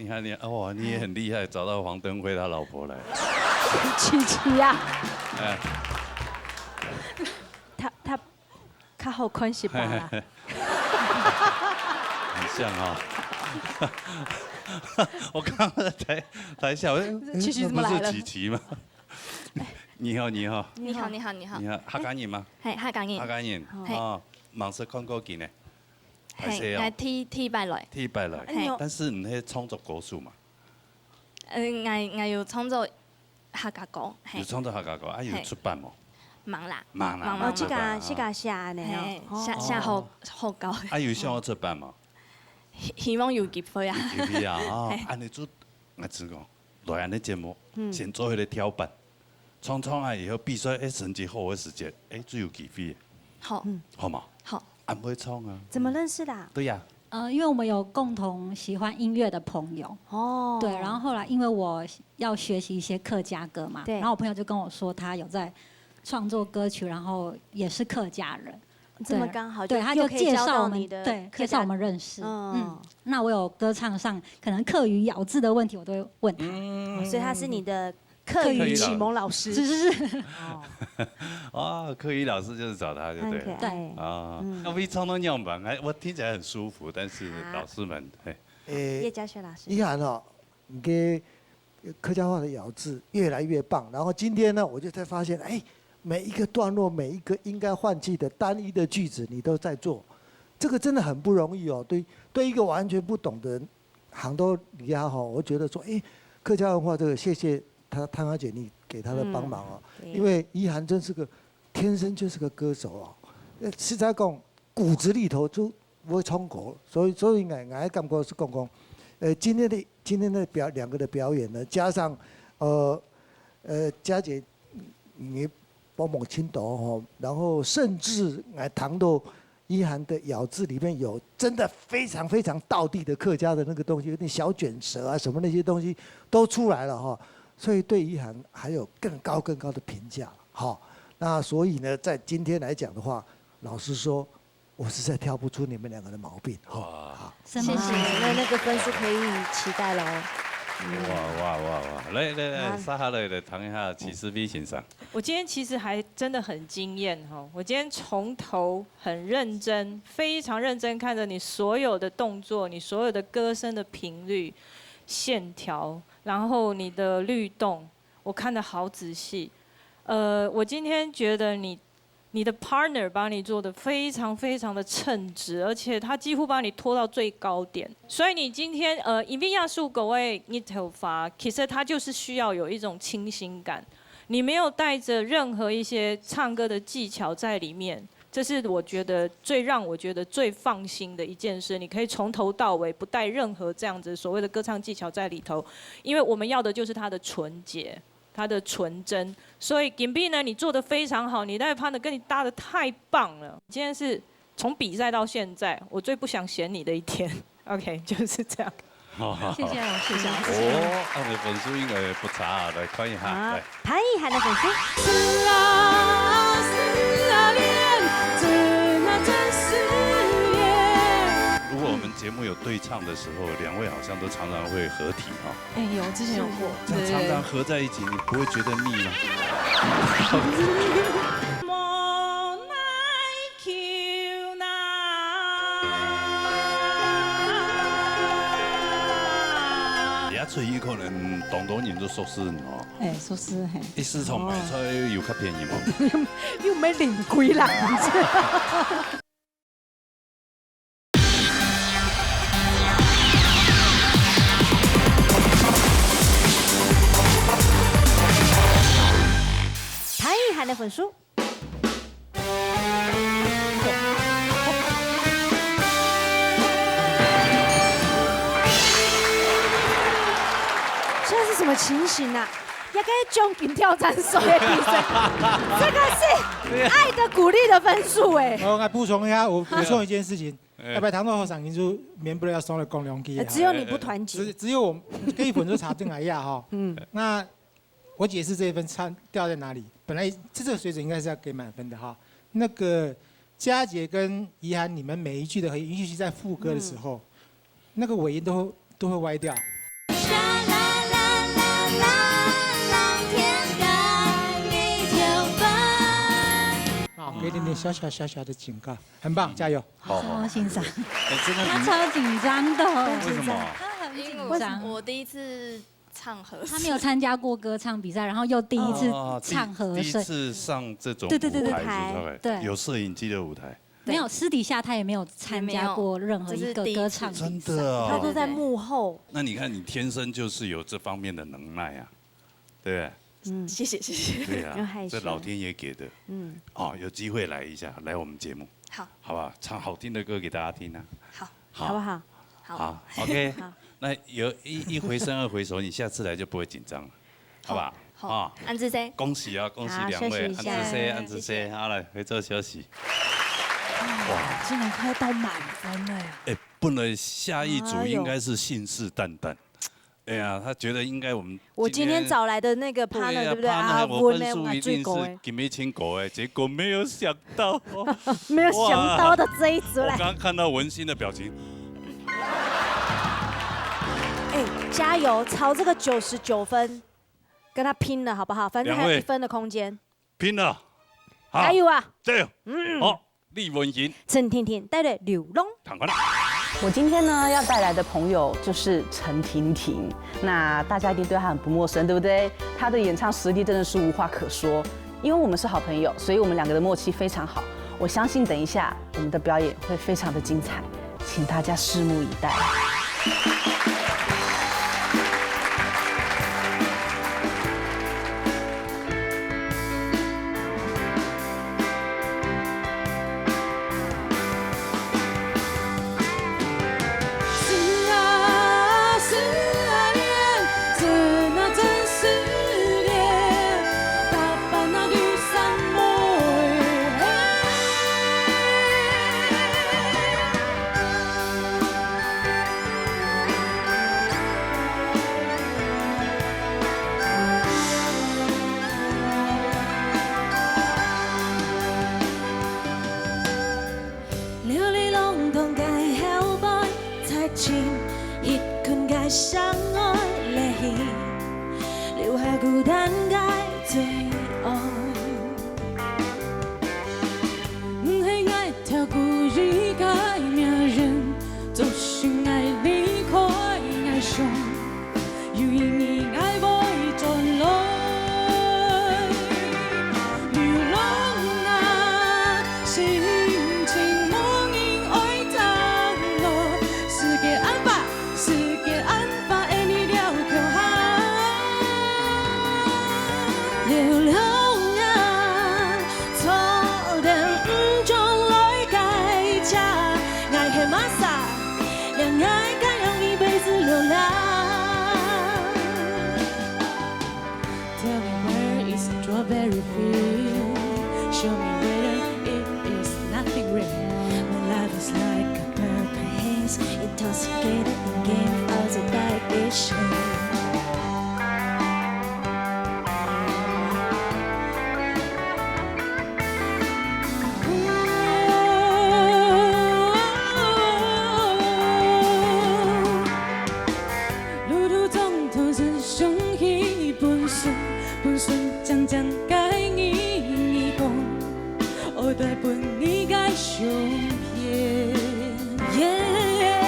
你看你，哦，你也很厉害，找到黃登辉他老婆來。琪琪啊，哎，他他较好看是吧？很像哦。我刚刚在台台下，我说，哎，琪琪怎么来了？那不是琪琪吗？你好，你好，你好，你好，你好。你好，客家人嗎？係，客家人。客家人，係。哦，吂識看過佢呢。 係，係哦。係第第一擺來。第一擺來，係。但是你係創作歌手嘛？呃，𠊎𠊎有創作客家歌，係。有創作客家歌，啊有出版無？吂啦，吂啦，吂吂吂。哦，自家自家寫恁樣哦。係，寫寫好好搞。啊有想要出版無？希希望有機會啊。有機會啊，哦，恁樣就𠊎知講，來恁樣節目，先做一個跳板，唱唱啊以後比賽，哎，成績好个時節，哎，就有機會。好，好嘛？好。 恁會唱啊。怎麼認識的啊？對呀。呃，因為我們有共同喜歡音樂的朋友，哦，對，然後後來因為我要學習一些客家歌嘛，對，然後我朋友就跟我說他有在創作歌曲，然後也是客家人，這麼剛好，對，就他就介紹我們，就可以交到你的客家，对，介绍我们认识。嗯，那我有歌唱上可能客语咬字的问题，我都会问他。嗯，所以他是你的客语启蒙老师。是是是。哦，客语老师就是找他，就对了。很可爱。对。啊，那会唱到仰般？哎，我听起来很舒服，但是老师们，哎，诶，叶嘉学老师。依涵哦，你的客家话的咬字越来越棒。然后今天呢，我就才发现，哎，每一个段落，每一个应该换气的单一的句子，你都在做，这个真的很不容易哦。对，对一个完全不懂的人，行到底下哈，我觉得说，哎，客家文化这个，谢谢她，汤小姐你给她的帮忙哦，嗯，对。因为依涵真是个天生就是个歌手哦。呃，实在讲，骨子里头就会唱歌，所以所以我我感觉是讲讲，呃，今天的今天的表两个的表演呢，加上呃呃佳姐你帮忙青岛哈，然后甚至还谈到依涵的咬字里面有真的非常非常道地的客家的那个东西，有点小卷舌啊什么那些东西都出来了哈，所以对依涵还有更高更高的评价哈。那所以呢，在今天来讲的话，老实说，我实在挑不出你们两个的毛病哈。哇，好，谢谢，那那个分数可以期待了哦。哇哇哇哇！来来来，接下来来谈一下齐思飞先生。我今天其实还真的很惊艳哈，我今天从头很认真，非常认真看着你所有的动作，你所有的歌声的频率、线条，然后你的律动，我看得好仔细。呃，我今天觉得你你的 partner 帮你做的非常非常的称职，而且他几乎把你拖到最高点。所以你今天呃，因为亚树狗味 n i t o f a 其实它就是需要有一种清新感。你没有带着任何一些唱歌的技巧在里面，这是我觉得最让我觉得最放心的一件事。你可以从头到尾不带任何这样子所谓的歌唱技巧在里头，因为我们要的就是它的纯洁。 他的纯真。所以 Gimby 呢，你做得非常好，你那个 partner 跟你搭得太棒了。今天是从比赛到现在，我最不想选你的一天。OK，就是这样。谢谢老师，谢谢老师。哦，他们的分数应该不差啊，来看一下，啊，来。潘奕涵的粉丝。如果我们节目有对唱的时候，两位好像都常常会合体哈。 哎，有，之前有过。这样常常合在一起，你不会觉得腻吗？也出去可能当多人都熟识你哦。哎，熟识，嘿。一市场买菜有较便宜吗？又没领归啦。潘奕涵的分数。现在是什么情形啊？ 一个奖金挑战赛的比赛，这个是爱的鼓励的分数哎。哦，我补充一下，我补充一件事情，哎。要不然唐若和嗓音就免不了要上来讲两句啊。呃，只有你不团结。只只有我跟一粉就差这个呀哈。嗯。那我解释这一分差掉在哪里？本来这个水准应该是要给满分的哈。那个佳杰跟怡涵，你们每一句的合音，尤其是在副歌的时候，那个尾音都会都会歪掉。给你点小小小小的警告，很棒，加油！好，好。张欣赏，哎，真的，他超紧张的，为什么？他很紧张。因为我第一次唱和声。他没有参加过歌唱比赛，然后又第一次哦，第-唱和声。第一次上这种对，对，对，对，舞台，是不是？对。有摄影机的舞台。没有，私底下他也没有参加过任何一个歌唱比赛。也没有，这是第一次。真的哦。他都在幕后。那你看，你天生就是有这方面的能耐啊，对不对？嗯。谢谢，谢谢。对啊，要害羞。这老天爷给的。嗯。哦，有机会来一下，来我们节目。好。好不好？唱好听的歌给大家听啊。好。好。好不好？好。好，OK。好。那有一，一回生二回熟，你下次来就不会紧张了，好不好？好。好。安志生。恭喜啊，恭喜两位，好，休息一下。安志生，安志生，谢谢。好，来，回座休息。哇，竟然快要到满分了呀。哎，本来下一组应该是信誓旦旦。哎呀，他觉得应该我们我今天找来的那个partner，对不对？对呀，partner，啊，我分数一定是最高欸。给你们一千个欸，结果没有想到。没有想到的这一组嘞。哇，我刚刚看到文心的表情。哎，加油，朝这个九十九分跟他拼了，好不好？反正还有两位一分的空间。拼了，好，加油啊！加油！嗯。好，李文心。陈婷婷带来《流浪》。看看啦。我今天呢，要带来的朋友就是陈婷婷，那大家一定对她很不陌生，对不对？她的演唱实力真的是无话可说。因为我们是好朋友，所以我们两个的默契非常好。我相信等一下我们的表演会非常的精彩，请大家拭目以待。流離浪蕩个後背，再尋一群个相愛離去，留下孤單个最後。 毋係𠊎跳過一個名人，總是𠊎離開𠊎想，有一日𠊎會轉來。流浪啊，心情無人愛聽咯，世界恁闊， 世界恁闊，愛你了強項。流浪啊，坐等毋轉來个車，𠊎係麼儕，讓𠊎敢用一輩子流浪。 Tell me where is strawberry field. Show me whether it is nothing real. My life is like a purple haze, intoxicated in game of the violation. 路途中，通常想起本身，本身漸漸改你，你講，愛帶分你个相片。Yeah，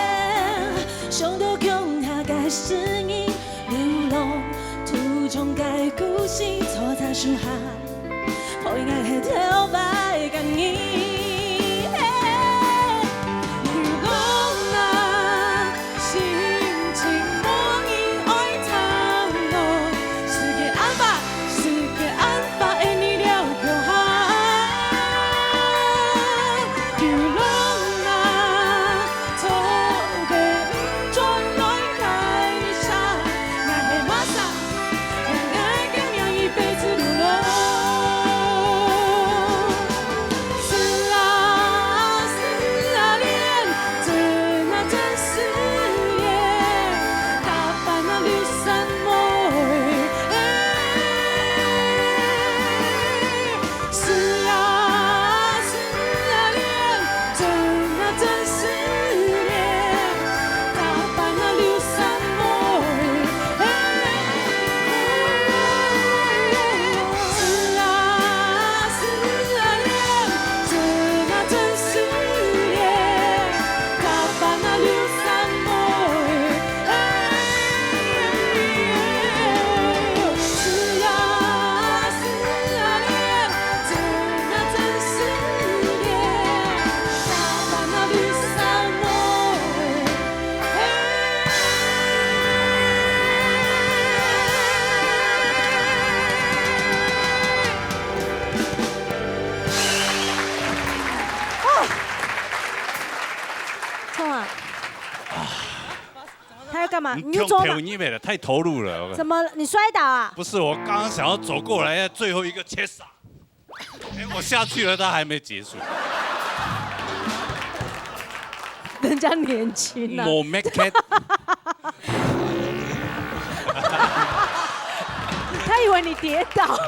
想到共下个身影，流浪途中个故事，坐在樹下。 陪𠊎係頭擺个你。流浪啊，心情無人愛聽咯，世界恁闊，世界恁闊，愛你了強項。流浪啊，坐等毋轉來个車，𠊎係麼儕？ 世他要干嘛？你又撞到？太投入了，怎么了？你摔倒啊？不是，我刚刚想要走过来，最后一个切杀。哎，我下去了，他还没结束。人家年轻啊。我没看。他以为你跌倒。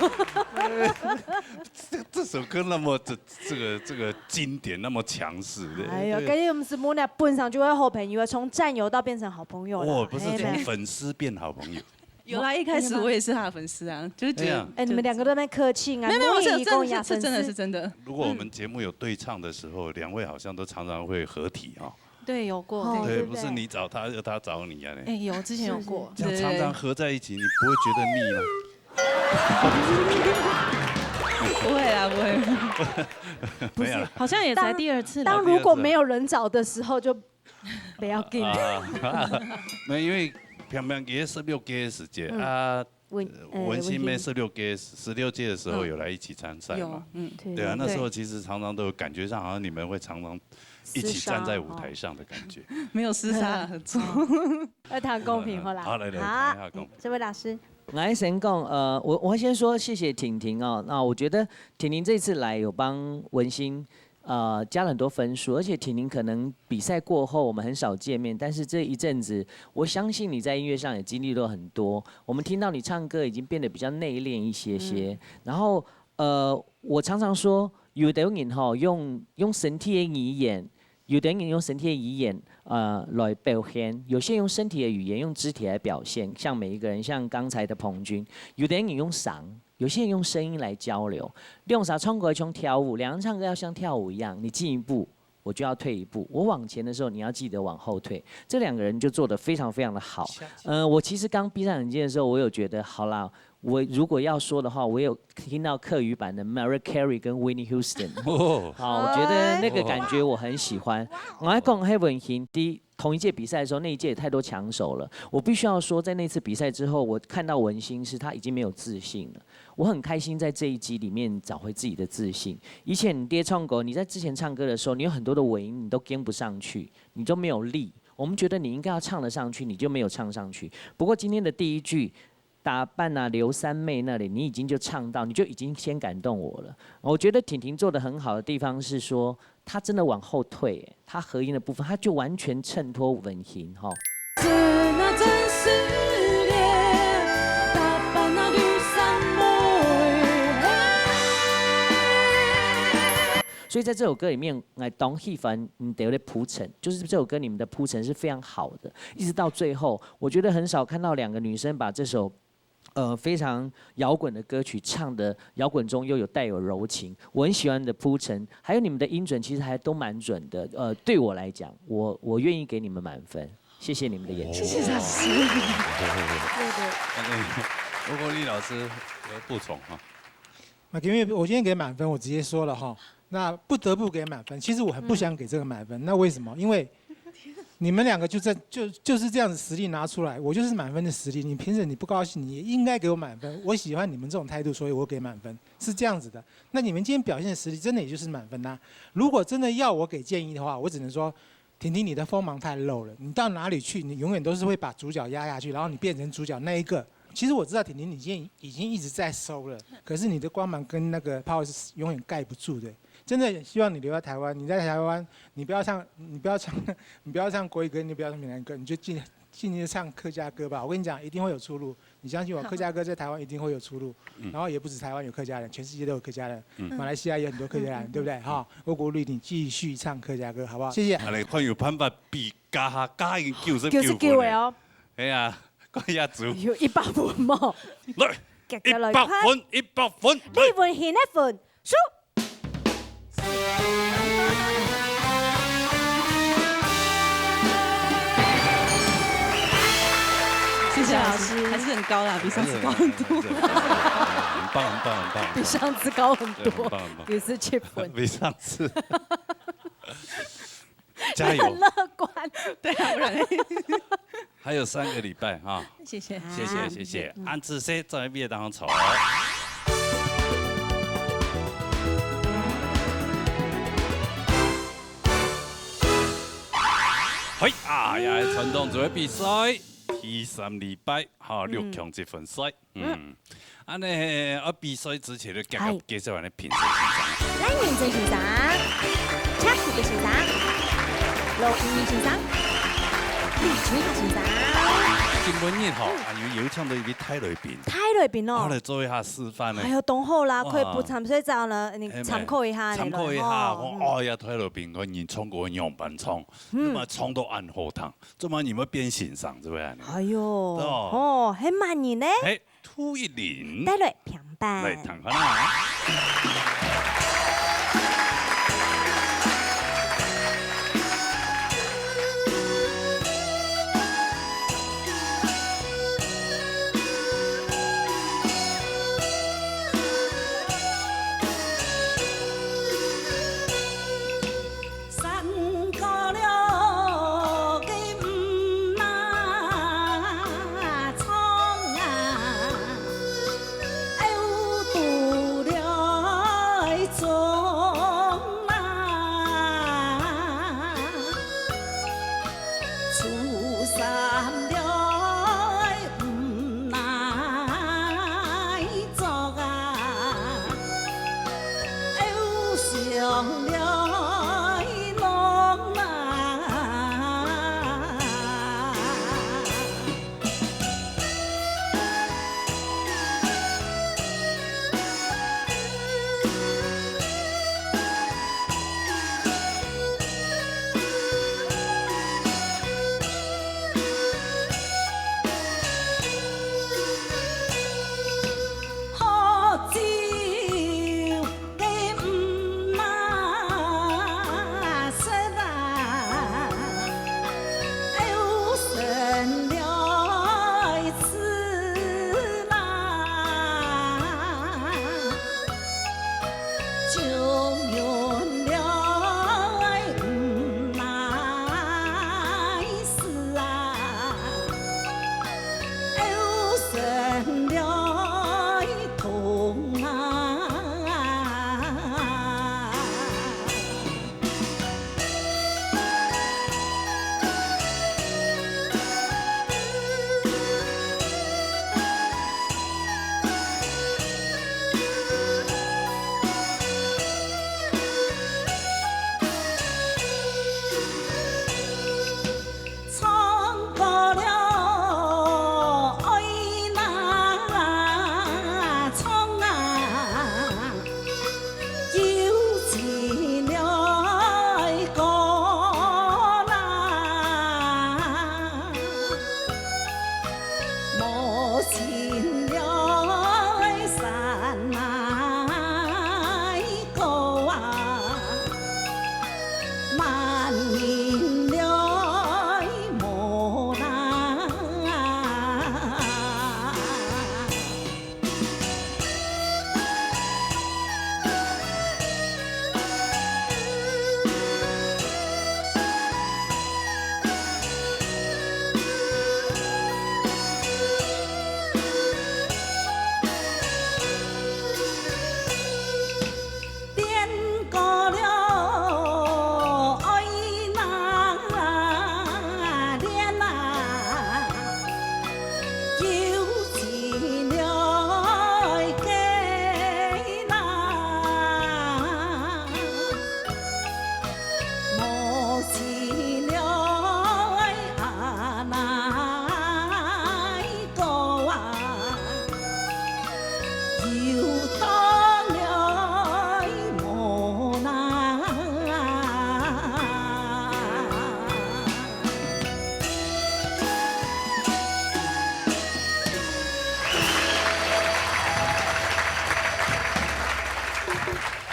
这这首歌那么这这个这个经典，那么强势。哎呦，对。跟你们是木乃本上就会好朋友，从战友到变成好朋友了。哦，不是，从粉丝变好朋友。有啦，一开始我也是他的粉丝啊，就是觉得。哎呀。哎，你们两个都在那边客气啊，没有没有，是真的是是真的是真的。如果我们节目有对唱的时候，两位好像都常常会合体哈。对，有过。哦，对，对不对？不是你找他，又他找你啊嘞。哎，有，之前有过。这样常常合在一起，你不会觉得腻吗？不会啦，不会。没有啦。好像也才第二次了。当如果没有人找的时候，就不要紧。啊，没有，因为平平也十六个时节啊，文呃文心妹十六个，十六届的时候有来一起参赛嘛。有，嗯。对啊，那时候其实常常都有感觉上，好像你们会常常一起站在舞台上的感觉。没有厮杀合作。要谈公平，好啦。好，来来，谈一下公平。这位老师。我先讲，呃，我我先说谢谢婷婷哦。那我觉得婷婷这次来有帮文心，呃，加了很多分数，而且婷婷可能比赛过后我们很少见面，但是这一阵子，我相信你在音乐上也经历了很多。我们听到你唱歌已经变得比较内敛一些些，然后呃，我常常说，有的人吼用用身体的语言，有的人用身体的语言呃来表现，有些人用身体的语言、用肢体来表现，像每一个人，像刚才的彭君，有的人用声，有些人用声音来交流。两儕唱歌像跳舞，两个人唱歌要像跳舞一样，你进一步，我就要退一步，我往前的时候，你要记得往后退。这两个人就做得非常非常的好。呃，我其实刚闭上眼睛的时候，我有觉得，好啦，我如果要说的话，我有听到客语版的 Mariah Carey 跟 Whitney Houston。哦。好，我觉得那个感觉我很喜欢。我还讲黑文行第同一届比赛的时候，那一届也太多强手了。我必须要说，在那次比赛之后，我看到文心是他已经没有自信了。我很开心在这一集里面找回自己的自信。以前你爹唱歌，你在之前唱歌的时候，你有很多的尾音你都跟不上去，你都没有力。我们觉得你应该要唱得上去，你就没有唱上去。不过今天的第一句，打扮啊，刘三妹那里，你已经就唱到，你就已经先感动我了。我觉得婷婷做得很好的地方是说，她真的往后退，她和音的部分，她就完全衬托文行哈。所以在这首歌里面，来当喜欢你的铺陈，就是这首歌你们的铺陈是非常好的，一直到最后，我觉得很少看到两个女生把这首呃非常摇滚的歌曲唱的摇滚中又有带有柔情。我很喜欢你的铺陈，还有你们的音准其实还都蛮准的。呃，对我来讲，我我愿意给你们满分，谢谢你们的演出。谢谢老师。对对。吴国立老师有补充哈。那因为我今天给满分，我直接说了哈，那不得不给满分。其实我很不想给这个满分，那为什么？因为你们两个就在就就是这样子实力拿出来，我就是满分的实力。你凭什么你不高兴？你也应该给我满分。我喜欢你们这种态度，所以我给满分，是这样子的。那你们今天表现的实力，真的也就是满分呐、如果真的要我给建议的话，我只能说，婷婷，你的锋芒太露了，你到哪里去，你永远都是会把主角压下去，然后你变成主角那一个。其实我知道婷婷你今天已经一直在收了，可是你的光芒跟那个 power 是永远盖不住的。真的很希望你留在台湾，你在台湾，你不要唱，你不要唱，你不要唱国语歌，你不要唱闽南歌，你就尽尽力唱客家歌吧。我跟你讲，一定会有出路。你相信我，客家歌在台湾一定会有出路，然后也不止台湾有客家人，全世界都有客家人，马来西亚也有很多客家人，对不对？哈，我鼓励你继续唱客家歌，好不好？谢谢。啊，你看有办法比加下加已经九十九分了。九十九个哦。哎呀，关亚竹。有一百分吗？来，一百分，一百分，来。李文贤一分，输。 谢谢老师，还是很高啦，比上次高很多。很棒，很棒，很棒，很棒。比上次高很多，对，很棒，很棒。九十七分。比上次。加油。很乐观。对啊，不然嘞。还有三个礼拜哈。谢谢。谢谢，谢谢。嗯。恁仔細，再别当吵。哎呀，傳統組个比賽，第三禮拜，哈，六強積分賽。嗯。恁呢，啊，比賽之前，你介，嗨。介紹下你評審先生。咱認真先生，Chucky先生，羅一鳴先生，李秋霞先生。今晡日吼，嗯。啊，有邀請到一位大來賓。大來賓哦。啊，來做一下示範呢。哎喲，當好啦，哇。可以不參賽者呢，你參考一下呢，哎，參考一下，吼。講，嗯。哎呀，大來賓，看你唱歌樣般唱。 嗯。你嘛唱到恁好聽，做麼你會變先生，係毋係恁呢？哎喲，哦。哦，還蠻人呢。嘿，兔一林。帶來評判。來，聽看啊。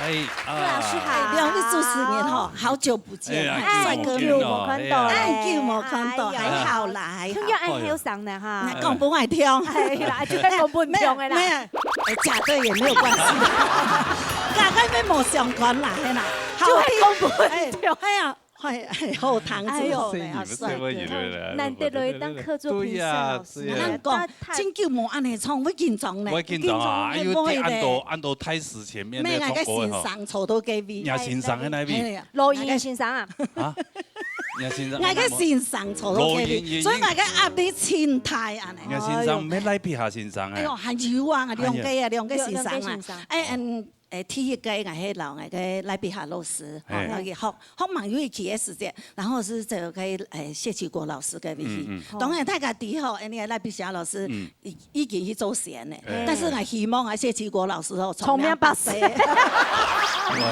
哎，啊。老師好。哎，兩位主持人吼，好久不見，哎呀，帥哥美女。久無看到了。哎，久無看到，哎呀。還好啦，還好。聽講恁後生呢哈。哎。講分𠊎聽。哎啦，就係講分你聽个啦。沒有，沒有，哎，假的也沒有關係。假的跟無相關啦，嘿啦。好聽。就係講分你聽。哎，哎呀， 嘿，嘿，好聽，哎喲，真好呢，啊，帥哥。難得來當客座評審老師呢。對呀，對呀。人講，真久無恁樣唱，會緊張呢。會緊張啊，緊張，因為在恁多，會的。恁多大師前面，咩，那个先生坐到該位。人家先生在那邊。哎呀，羅一鳴先生啊。啊？你个先生，𠊎个先生坐到該位，老人院所以𠊎个壓力盡大恁呢。你个先生毋係賴碧霞先生欸？哎喲，還有啊，兩個啊，兩個先生啊。兩個先生。哎，嗯，哎，第一個𠊎係摎𠊎个賴碧霞老師，嘿。然後學，學蠻有趣个時節，然後係這個，哎，謝其國老師个位置。嗯，嗯。當然，大家知吼，哎，你个賴碧霞老師，嗯。 已，已經去做仙了。哎。但是𠊎希望啊，謝其國老師哦，長命百歲。長命百歲。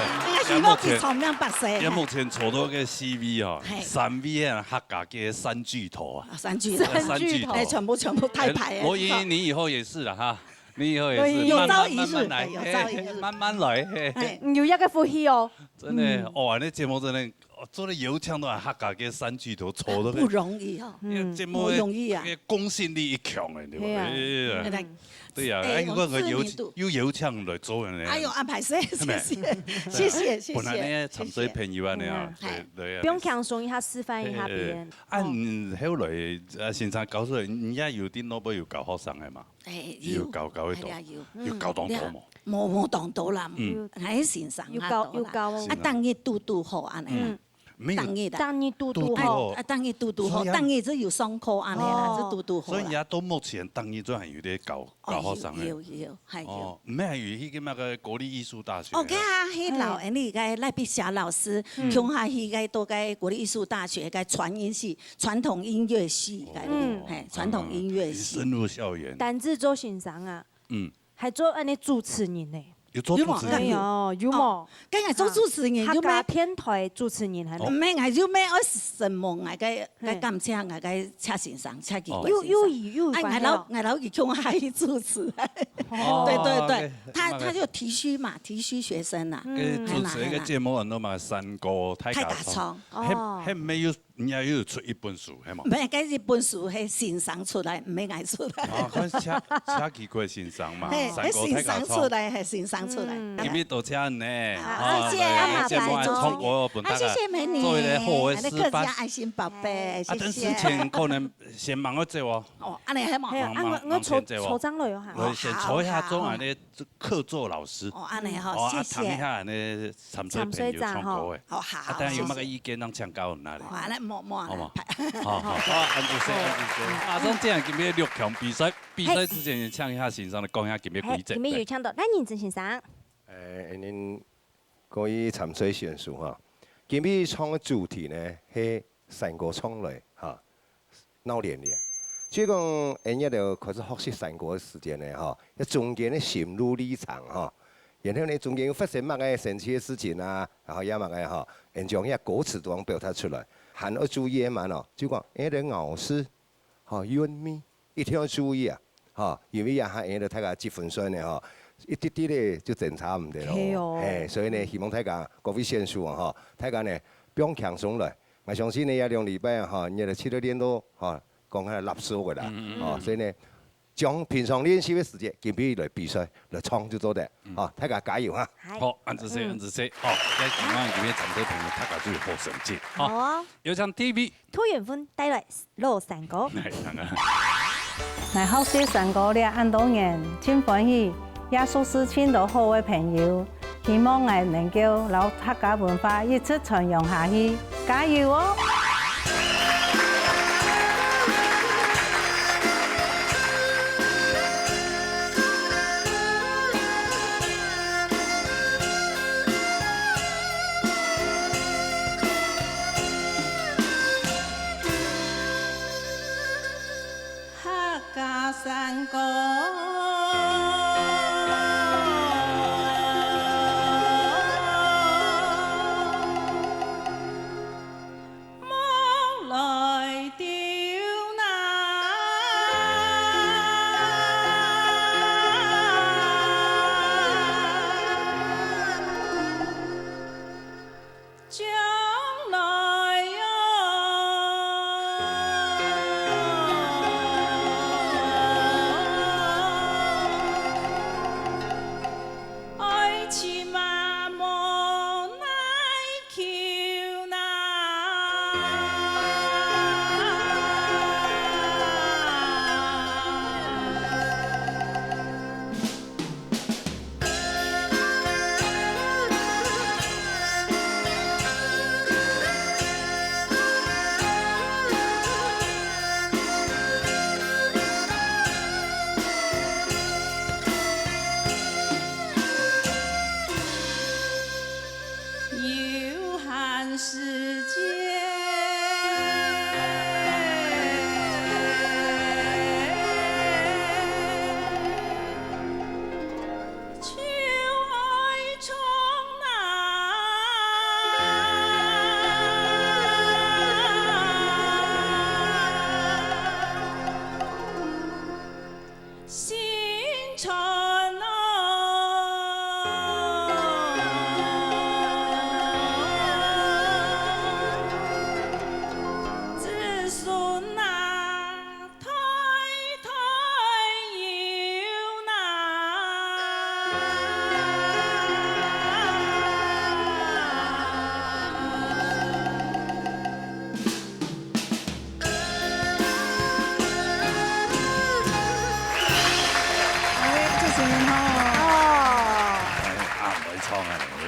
𠊎希望佢長命百歲。佢目前坐到个C位哦，嘿。三位啊，客家个三巨頭啊。啊，三巨頭。三巨頭。哎，全部，全部太太了。哎，羅瑩瑩，你以後也是了哈，你以後也是，有朝一日，慢慢，慢慢來，哎，有朝一日。哎，慢慢來，嘿。哎。有一個福氣哦。真的，嗯。哦，恁呢節目真的 哦，做得邀請到客家个三巨頭坐到該，不容易哦。因為節目个，不容易啊。該公信力一強欸，對吧？係啊。哎，對啊，哎，哎，我个邀請，有邀請來做个呢。哎喲，恁歹勢，謝謝，謝謝，謝謝，本來呢，謝謝。參賽朋友恁呢啊，嗯，對，對啊。不用輕鬆一下，示範一下別人。哎，哎，哎。啊，哦。你後來，呃，先生教出來，你也有在那邊有教學生个嘛？哎，有。有教，教會多，哎呀，有。有教當多無？嗯。無，無當多啦，嗯。𠊎个先生較多啦。有教，有教哦。啊，逐日堵堵好恁呢啦。嗯。 沒有。逐日啊。逐日堵堵好。堵堵好。啊，逐日堵堵好，所以啊，逐日就有上課恁呢啦，哦。就堵堵好啦。所以你到目前逐日都還有在教，哦，教學生个。有，有，有，還有。哦，毋係還有去該麼个國立藝術大學啊？哦，該啊，去摎𠊎个賴碧霞老師，嗯。共下去該到該國立藝術大學該傳音系、傳統音樂系該，嗯。嘿，傳統音樂系。嗯，深入校園。單子做先生啊。嗯。 還做恁呢主持人呢。有做主持人？有無？哎喲，有無？哦，該𠊎做主持人，啊，有無？客家電台主持人還無？哦。毋係，𠊎有無愛承蒙𠊎个，嘿。个感謝，𠊎个謝先生，謝其國先生。哦。有，有，有，哎，𠊎摎，𠊎摎佢共下去主持。哦，對，對，對，OK，他，那個他就提攜嘛，提攜學生啊。嗯。哎，主持一個節目，很多嘛，山歌大家唱。大家唱。哦。還，還沒有 你也有出一本書，係無？毋係，該一本書係先生出來，毋係𠊎出來。啊，看謝，謝其國先生嘛，嘿，山歌大家唱。係先生出來，係先生出來。嗯。今日多謝你，啊，哦，謝謝，來，啊，謝謝，節目還通過，分大家，啊，謝謝美女，做一個好的示範。哎，那客家愛心寶貝，啊，但是謝謝。先可能先忙个走哦。哦，恁呢係無？係啊，忙，我，我坐，忙先走哦。坐上來哦，哈。我先坐一下，哦，好，好。坐恁呢 客座老師。哦，恁呢吼，哦，啊，謝謝。聽一下恁呢參賽朋友唱歌个。參賽者吼。哦，好，啊，等下有麼个意見，謝謝。讓請教哪裡？好，恁呢，無，無，好嘛。好，好，好，恁仔細，恁仔細。馬上進入今日六強比賽，比賽之前，先請一下先生來講一下今日規則。嘿，今日有請到賴仁哲先生。誒，恁各位參賽選手哈，今日唱个主題呢，係山歌唱來哈。 鬧連連。所以講，𠊎兜開始學習山歌个時間呢，吼，這中間个心路歷程，吼，然後呢，中間有發生麼个神奇个事情啊，然後也麼个，吼，𠊎將這歌詞都表達出來，還愛注意个嘛，吼，就講，𠊎兜咬字，吼，韻尾，一定愛注意啊，吼，因為這下𠊎兜大家積分賽呢，吼，一滴滴仔就爭差毋多咯。係哦。嘿，所以呢，希望大家各位選手啊，吼，大家呢，放輕鬆來。 𠊎相信呢，這兩禮拜啊，吼，你兜就練到，吼，講下lapso个啦，嗯，嗯，嗯。吼，所以呢，將平常練習个時間，今晡日來比賽，來唱就做得，嗯。吼，大家加油哈！嗨。好，恁仔細，嗯。恁仔細，吼，這希望今日參賽朋友大家都有好成績，吼。好啊。有請第一位。杜遠芬帶來老山歌。來，看看。 𠊎學習山歌了恁多年，盡歡喜，也熟識盡多好个朋友。希望𠊎能夠摎客家文化一直傳揚下去，加油哦！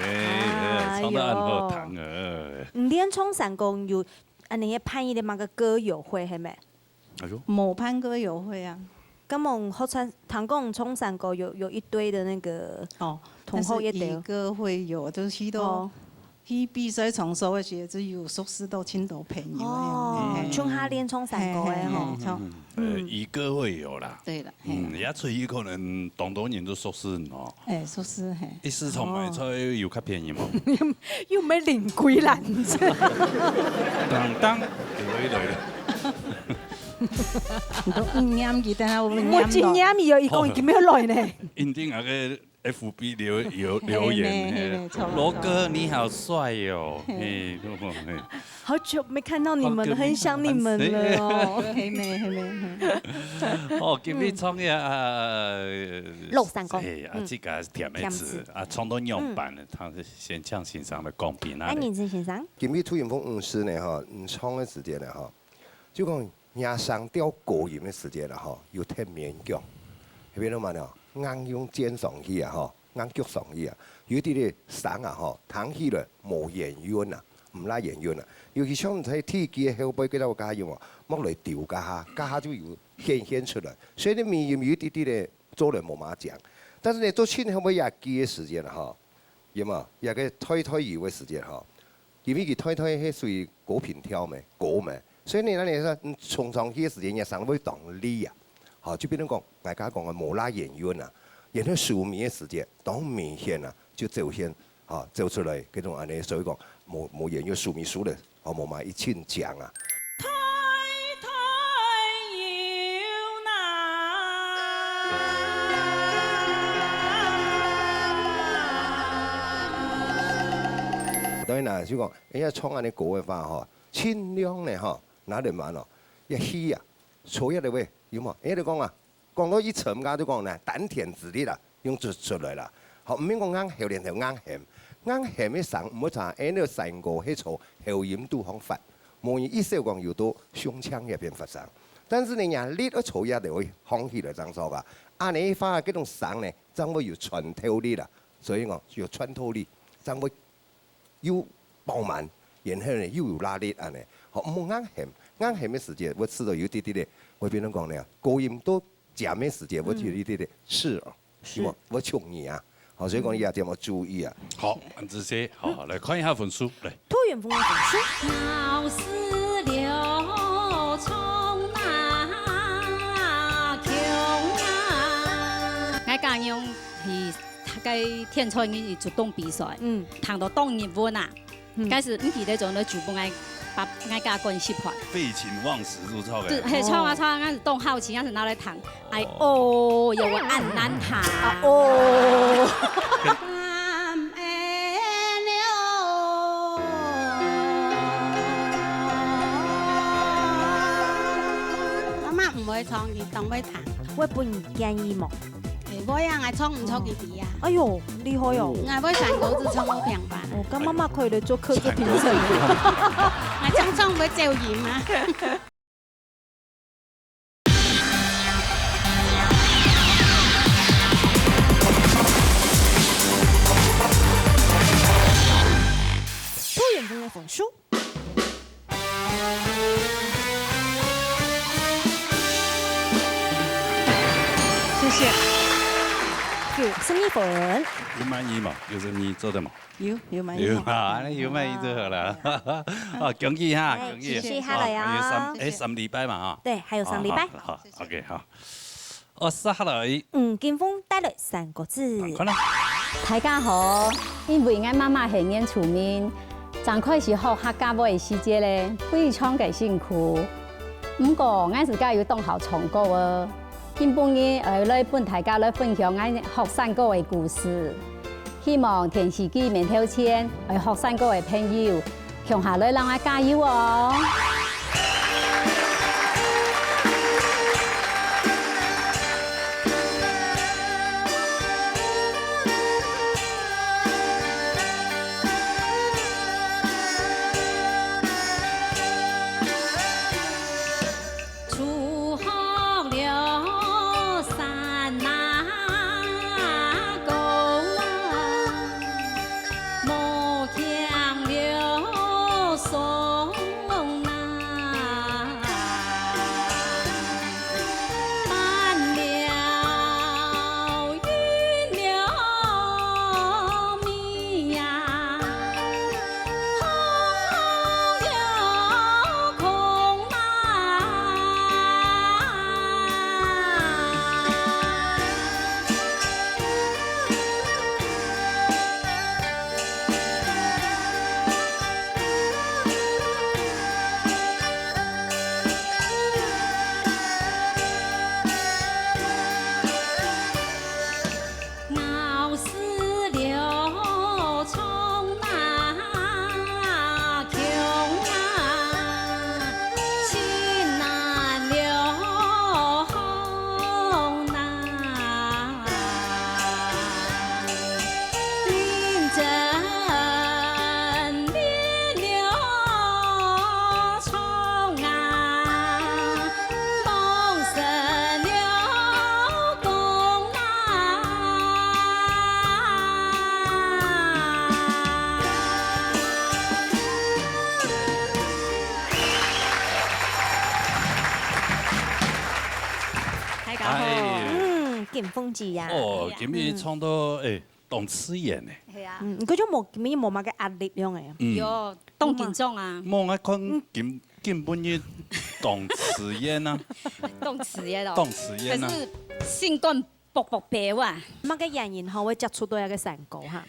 哎，哎，唱得恁好聽啊。哎喲。你連唱山歌有，恁呢个辦一个麼个歌友會，係無？哎喲。無辦歌友會啊。 根本好像聽講唱山歌有，有一堆的那個哦，同學一堆。但是一个會有，就是去到，哦。去比賽場所个時候，就有熟識到盡多朋友个。哦，嘿。像下練唱山歌个吼。嘿，嘿，嘿，唱。嗯。呃，一个會有啦。對了，嘿。嗯，也出去可能當多人都熟識哦。哎，熟識，嘿。一時唱賣菜有較便宜無？哦。又毋係領歸籃子。當當，來來來。 你都毋念佢，等下會毋會念到？我真念佢哦，佢講佢今日來呢。一定那個F B留，留，留言，嘿，嘿，嘿，嘿，錯，羅哥，錯。你好帥哦，嘿，嘿。好久沒看到你們了，好久沒看到。很想你們了哦。嘿，嘿，嘿，嘿。哦，今日唱个，嗯。啊，老山歌。嘿，啊，嗯。這个甜的詞，甜詞。啊，唱到仰般呢，嗯。他是先請先生來講評啊。哎，認真先生。今日杜雲峰女士呢，吼，你唱个時間呢，吼， 就講若聲調高音个時節啦吼，有忒勉強。係變到麼个呢？硬用尖上去啊吼，硬撅上去啊，有一滴滴聲啊吼，聽起來無圓潤啊，毋罅圓潤啊。尤其像在第一句个後背，佢兜加音哦，莫來丟加下，加下就有顯現出來。所以你尾音有一滴滴个做人無麼正。但是呢，做盡後尾一句个時間啊吼，有無？一个退退油个時間吼， 因為佢退退係屬於高頻調咩，高咩，所以呢，咱來說，嗯，衝上去个時間，若聲會當利啊。好，就變成講，大家講个無罅圓潤啊，然後收尾个時間，當明顯啊，就走現，好，走出來，這種恁呢，所以講，無，無圓潤收尾收了，好，無嘛一清講啊。 當然啦，就講，哎呀，唱恁呢歌个話吼，盡量呢吼，拿來玩哦，一氣啊，錯一个位，有無？哎，就講啊，講到一沉啊，就講呢，丹田之力啦，用出，出來啦。好，毋免講硬喉，連喉硬喊，硬喊个聲毋會差，哎，那個山歌係從喉音肚項發，無人一首講有到胸腔那邊發聲。但是呢，人力愛從這位放起來正著啊，恁呢話，這種聲呢，正會有穿透力啦。 所以講有穿透力，正會又飽滿，然後呢又有罅力恁呢。好，毋好硬喊，硬喊个時節會試著有滴滴个，會變成講呢，高音到尖个時節會有一滴滴个刺耳，是。是無？會刺耳啊。好，所以講這點愛注意啊。好，恁仔細，好，好，來看一下分數，來。杜雲峰个分數。老師劉聰啊，強啊。𠊎家娘去 該天才人去主動比賽，嗯。聽到當入魂啊，嗯。該時毋記得做了主播，𠊎把𠊎家官失敗。廢寢忘食就著个。對，係，著啊，著啊，𠊎係當好奇，𠊎係拿來聽，哎哦，有个恁難聽。啊哦。媽媽毋會唱，佢當會聽。會分建議無？ 會啊，𠊎唱毋著佢知啊。哎喲，厲害哦！𠊎會山歌就唱到平板。哦，該媽媽可以來做客座評審。𠊎唱唱毋會走音啊。杜雲峰个分數。 謝謝。九十二分。有滿意無？九十二做得無？有，有滿意。有啊，恁呢有滿意就好了。哦，恭喜哈，哎，恭喜。謝謝，下來啊。哦，還有三，哎，三禮拜嘛哈。對，還有三禮拜。哦，好，好，OK，好。 哦，接下來。嗯，金峰帶來三個字。看啦。大家好，因為𠊎媽媽係原住民，正開始學客家話个時節咧，非常个辛苦。毋過，𠊎自家又當好唱歌哦。今晡日，𠊎來分大家來分享𠊎學山歌个故事。 希望電視機面頭前愛學山歌个朋友，共下來摎𠊎加油哦！哎，嗯，金鳳姐呀。哦，今日唱到，哎，當自然呢。係啊。嗯，你感覺無，今日無麼个壓力樣个。嗯。有，當緊張啊。無，𠊎看今，今晡日當自然啊。當自然哦。當自然啊。可是心肝噗噗飆啊。麼个原因吼會接觸到這个山歌哈？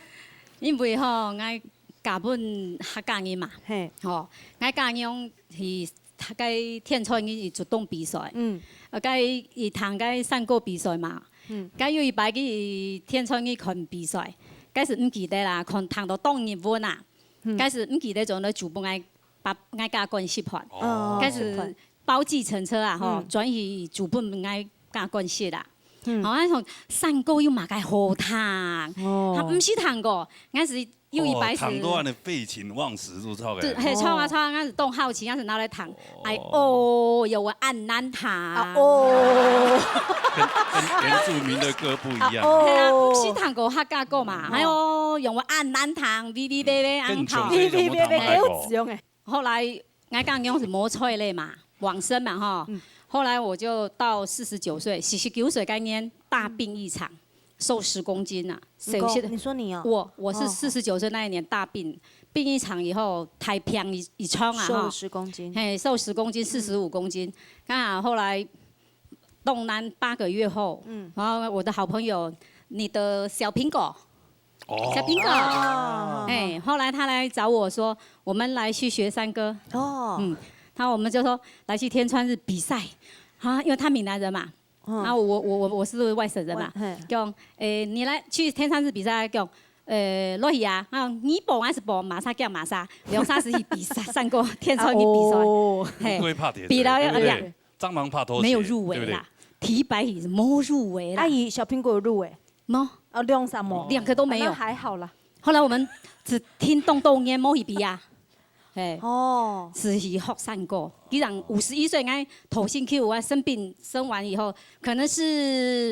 因為吼，𠊎嫁分客家人嘛，嘿。吼，𠊎家娘去該天穿日去竹東比賽，嗯。呃，該去聽該山歌比賽嘛，嗯。該有一擺去天穿日看比賽，該時毋記得啦，看聽到當日文啊，嗯。該時毋記得，就來就分𠊎爸，𠊎家官食飯，哦。該時包計程車啊，吼，嗯。轉去就分𠊎家官食啦。嗯。吼，𠊎想山歌有麼个好聽，哦。佢毋識聽過，𠊎時 有一擺時，哦，聽到恁樣廢寢忘食就著个。對，嘿，唱啊唱啊，𠊎係當好奇，𠊎係拿來聽。哦。哎哦，有我恁難聽。啊哦。跟，跟原住民的歌不一樣。啊哦。係啊，毋識聽過客家歌嘛，哦。哎喲，有我恁難聽，嗶嗶嗶嗶，嗯，恁好。嗶嗶嗶嗶，恁好。給我使用欸。後來，𠊎家娘係無在了嘛，往生嘛，吼。嗯。後來我就到四十九歲，四十九歲該年大病一場。 瘦十公斤啊，你講，瘦下來。你說你哦？我，我是哦。四十九歲那一年大病，病一場以後，大病一，一場啊，哈。瘦十公斤。嘿，瘦十公斤，四十五公斤。那後來冻卵八個月後，嗯。然後我的好朋友，你的小蘋果，哦。小蘋果，哦。哎，後來他來找我說，我們來去學山歌。哦。嗯，他，我們就說來去天穿日比賽，啊，因為他閩南人嘛， 嗯。啊，我，我，我，我是外省人嘛，外，嘿。講，誒，你來去天山日比賽，講，誒，落去啊，啊，你報還是報麼儕叫麼儕，兩儕係去比賽，山歌，天穿日比賽，啊，哦。嘿，對，拍鐵，比了要，對不對？哎呀，蟑螂怕拖鞋，沒有入圍啦，對不對？第一擺係無入圍啦。啊，佢小蘋果有入圍？無。啊，兩儕無。兩個都沒有。啊，那還好啦。後來我們只聽動動煙，無去比啊。 嘿，哦。自己學山歌。既然五十一歲，𠊎頭先去，我生病生完以後，可能是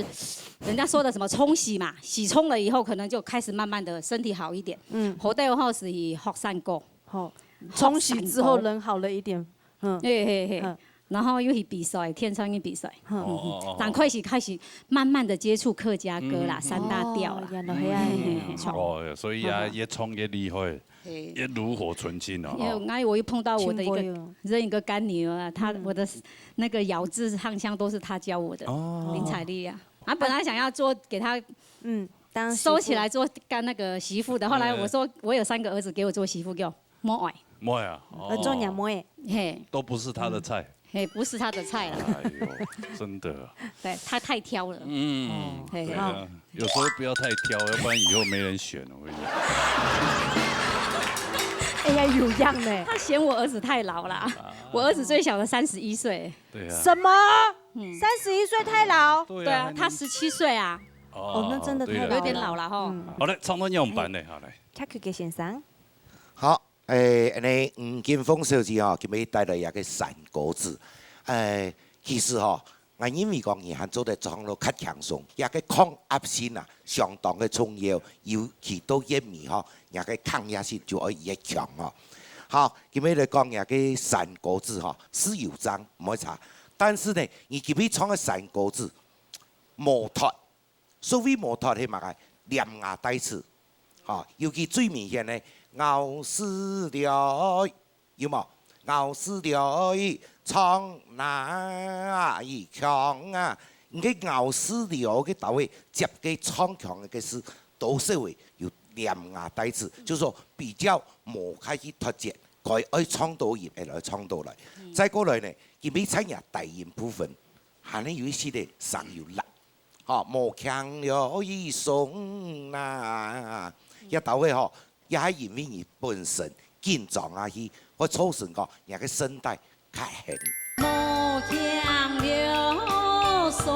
人家說的什麼沖喜嘛，喜沖了以後，可能就開始慢慢的身體好一點。嗯。後來我自己學山歌。好，沖喜之後人好了一點。嗯。嘿，嘿，嘿。嗯。然後又去比賽，天穿日比賽。嗯。哦，哦，哦。正開始，開始慢慢的接觸客家歌啦，嗯。三大調啦。哦，原來係恁樣。嘿，嘿，嘿。哦，所以啊，嗯。越唱越厲害。 嘿。也爐火純青哦，因為，吼。哎，我又碰到我的一個，真不會哦。認一個乾女兒啊，她，嗯。我的那個咬字唱腔都是她教我的，哦。林采莉啊。啊，本來想要做給她，嗯，當媳婦。收起來做乾那個媳婦的，後來我說，哎。我有三個兒子給我做媳婦，叫莫愛。莫愛啊，哦。呃，做娘妹。嘿。都不是她的菜。 嘿，不是她的菜啦。哎呦，真的啊。對，她太挑了。嗯，哦，嘿。對啊，有時候不要太挑，要不然以後沒人選，我跟你講。哎呀，有樣呢。她嫌我兒子太老啦，啊。我兒子最小的三十一歲。對啊。什麼？嗯。三十一歲太老？對啊，對啊，她十七歲啊。哦，那真的太老了。对了。有點老了吼。嗯。好了，唱到仰般呢，好，來。Chuck先生。好， 誒，恁呢，吳金鳳小姐吼，今日帶來一個山歌子。誒，其實吼，𠊎認為講，你還做得唱到較輕鬆，這個抗壓性啊，相當个重要，尤其到月尾吼，這個抗壓性就愛越強吼。好，今日來講這個山歌子吼，是有正，毋會差。但是呢，你今日唱个山歌子，無脫， 所謂無脫係麼个？連牙帶齒。吼，尤其最明顯个，咬死了，有無？咬死了，唱哪一腔啊？你个咬死了个到位，接个唱腔个時，多少會有連牙帶齒，就說比較無開去脫節，可以愛唱到音，會來唱到來。嗯。再過來呢，因為在若低音部分，還有一些个聲有落。 吼，無強了一聲啦。這到位吼，也係因為你本身緊張啊，去會造成講你个聲帶較輕。無強了聲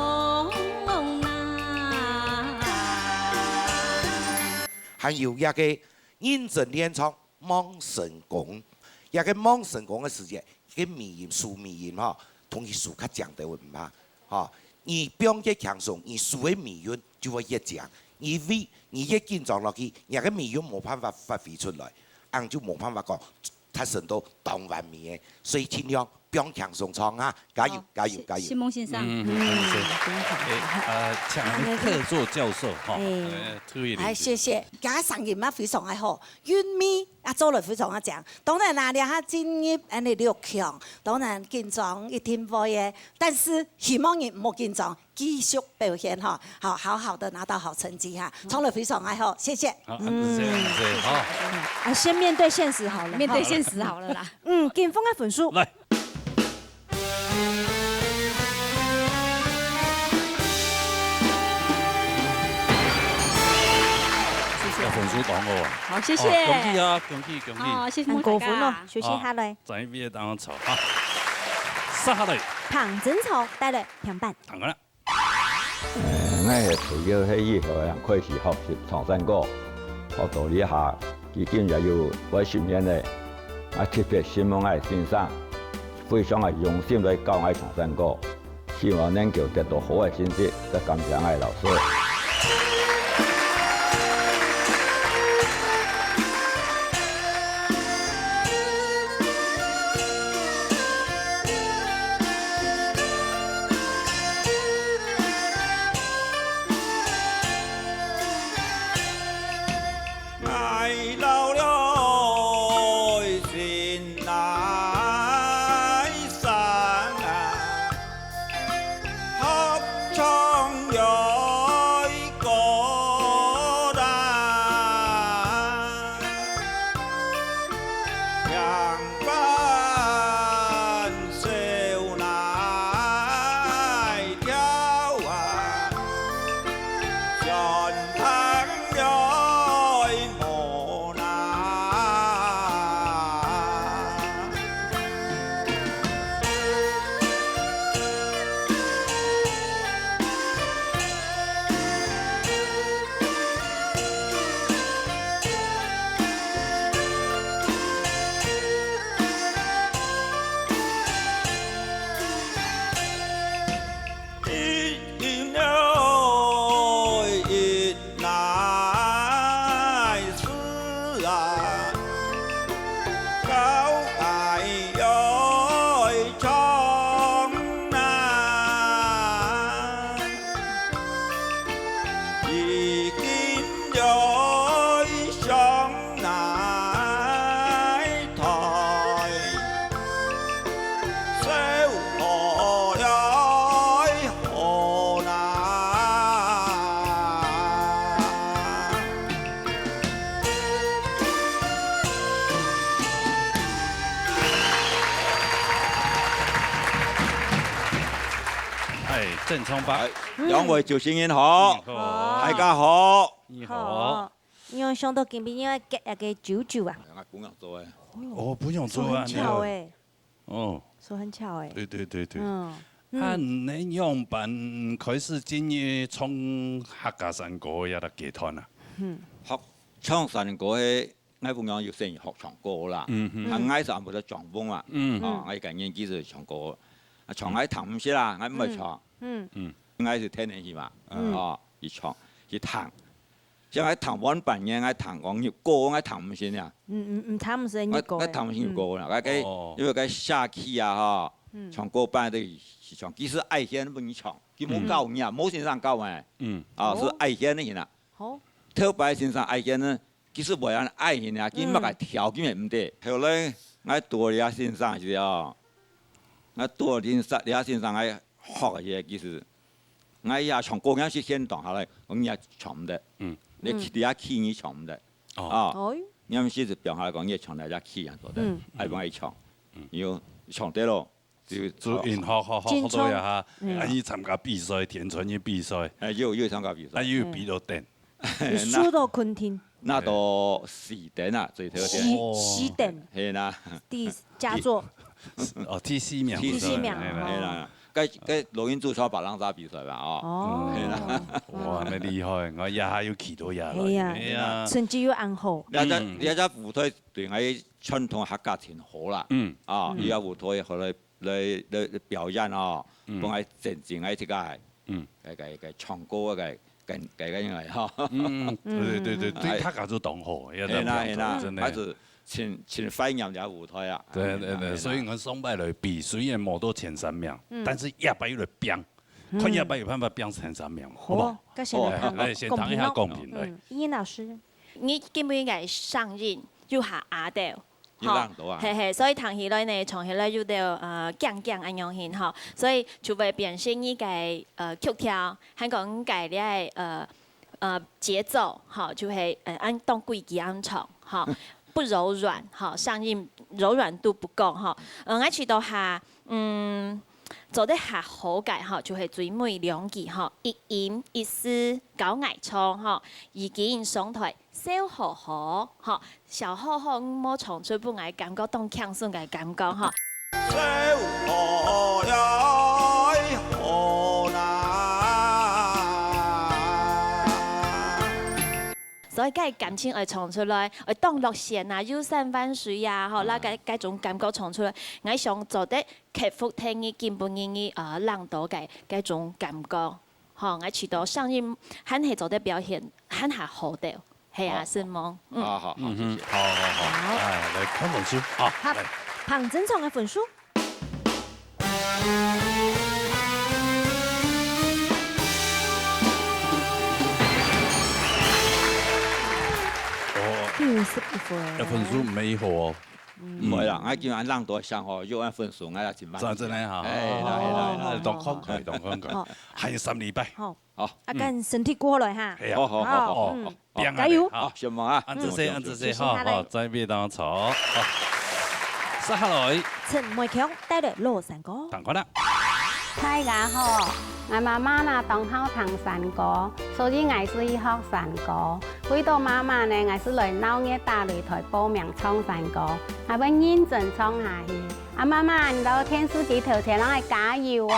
啦。還有這個認真練唱， 望成功。這個望成功个時節，這個尾音，收尾音吼，同佢收較靚个毋怕。吼，你放越輕鬆，你收个尾音就會越靚。因為你越緊張落去，你个尾音無辦法發揮出來，恁就無辦法講達成到當完美个。所以盡量放輕鬆唱啊，加油，好，加油，加油！承蒙先生。嗯，嗯，嗯，嗯，真好。哎，呃，請客座教授哈，哎。呃，推一下。哎，謝謝，大家聲音嘛非常个好，韻味啊做得非常个強。當然啦，這下進入恁呢六強，當然緊張一定會个，但是希望你毋好緊張，繼續表現哈，好，好好的拿到好成績哈，唱得非常个好，謝謝。好，啊，就這樣子，好。啊，先面對現實好了，面對現實好了啦。嗯，金峰个分數。來。 謝謝。分數當好啊。好，謝謝。哦，恭喜啊，恭喜，恭喜。哦，謝謝大家。很高分哦，休息下來。啊，轉一邊當中坐啊。接下來。唐振超帶來評判。當然了。呃，𠊎个朋友係以後人開始學習唱山歌，學到這下，佢今也有五十年了。啊，特別承蒙𠊎先生，非常个用心來教𠊎唱山歌。 希望能夠得到好个成績，再感謝𠊎老師。 哎，正常吧？哎，兩位主持人好，你好。大家好。你好。好。你有想到今晡日愛結一個九九啊？哎，我不用做哎。哦，不用做啊，手很巧哎。你好。哦。手很巧哎。對，對，對，對。嗯。啊，嗯。你仰般開始進入唱客家山歌這個階段啊？嗯。學唱山歌係 𠊎本來有先學唱歌啦，嗯哼。啊，𠊎係無得專攻啊，嗯。啊，𠊎个年紀係唱歌，啊，唱𠊎聽毋識啦，𠊎毋會唱，嗯。嗯。𠊎係天天去嘛，嗯。啊，去唱，去聽。像𠊎聽完半年，𠊎聽講有歌，𠊎聽毋識呀。嗯，嗯，嗯，聽毋識，𠊎，你講个。𠊎聽毋識有歌啦，嗯。𠊎个，哦。因為該社區啊，吼，嗯。唱歌班都係唱，其實愛先分你唱，佢無教你啊，嗯。無先生教誒，嗯。啊，哦。係愛先个人啊。好。頭擺先生愛先呢， 其實袂恁愛人啊，佢麼个調，嗯。佢也毋得。後來𠊎拄著這先生時哦，𠊎拄著這先生，這先生𠊎學个，其實𠊎也唱歌，𠊎係先當下來，講你也唱毋得，嗯。你去，嗯。你也去，你唱毋得。哦。啊，哦。你毋係就放下來講，你也唱得也去啊，做得，嗯。愛幫佢唱，嗯。有唱得咯。 就，就，嗯，好，好，好，好多呀哈，嗯。啊，你參加比賽，田村个比賽。哎，有，有參加比賽。啊，有比到等。嗯。有輸到昆廳。拿到四等啊，最頭等。四，哦。四等。係啦。第，佳作。哦，第四名。第四名，係啦，係啦。哦。該，該錄音組唱別人家比賽吧，哦。哦。係啦。哇，恁厲害，𠊎也還有去到呀。係呀，係呀。成績又恁好。這隻，嗯。這隻舞台對𠊎傳統客家真好啦。嗯。啊，嗯。這舞台後來 來，來，來表演哦，嗯。本來真正个這個，嗯。該，該，該唱歌个，該，該，該，該，吼。嗯，對，對，對，對，哎。大家都當好，也係啦，係啦，真的。還係盡，盡懷念這舞台啊。對，對，對，哎，所以𠊎上擺來比，雖然無到前三名，嗯。但是下擺又來拚，嗯。看下擺有辦法拚前三名，好不好？好，該先來看看，來，先聽一下公平，公平哦。來。嗯，英英老師。你今晡日个聲音又較啞掉，你冷到啊？吼，嘿嘿，所以聽起來呢，唱起來有點，呃，鏘鏘恁樣形吼，所以除非變成你个，呃，曲調，還講你个這个，呃， 呃，節奏，吼，就係，呃，恁當規矩恁唱，吼，不柔軟，吼，聲音柔軟度不夠，吼。呃，𠊎試著較，嗯，做得較好个，吼，就係最尾兩句，吼，一音一字教𠊎唱，吼，已經上台笑呵呵，吼， 笑呵呵，無唱出分𠊎感覺當輕鬆个感覺吼。所以，該感情愛唱出來，愛當樂線啊，遊山玩水啊，吼，該，該種感覺唱出來，𠊎想做得克服忒你今晡日你，呃，冷到个該種感覺。 吼，𠊎試著聲音還係做得表現，還較好兜。係啊，好。承蒙。嗯。好，好，好，嗯哼，謝謝。好，好，好。好。哎，來看分數啊，好，來。彭真唱个分數。哦。九十一分。這分數毋係好哦。 毋會啦，𠊎今晚冷到想吼，有恁分數，𠊎也真滿意。真，真个哈。哎，來，來，來。哦，當慷慨，當慷慨。好。還有三禮拜。好。好。啊，嗯。等身體顧好來哈。哎呀。好，好，好，好，好，嗯。好。加油。好，承蒙啊。恁仔細，嗯。恁仔細，好，好，再會當坐。好。接下來。陳梅強帶來老山歌。同款啦。大家好， 𠊎媽媽呢，當好聽山歌，所以𠊎就去學山歌。為著媽媽呢，𠊎就來鬧熱打擂台報名唱山歌。𠊎會認真唱下去。啊，媽媽，你到電視機頭前，摎𠊎加油哦！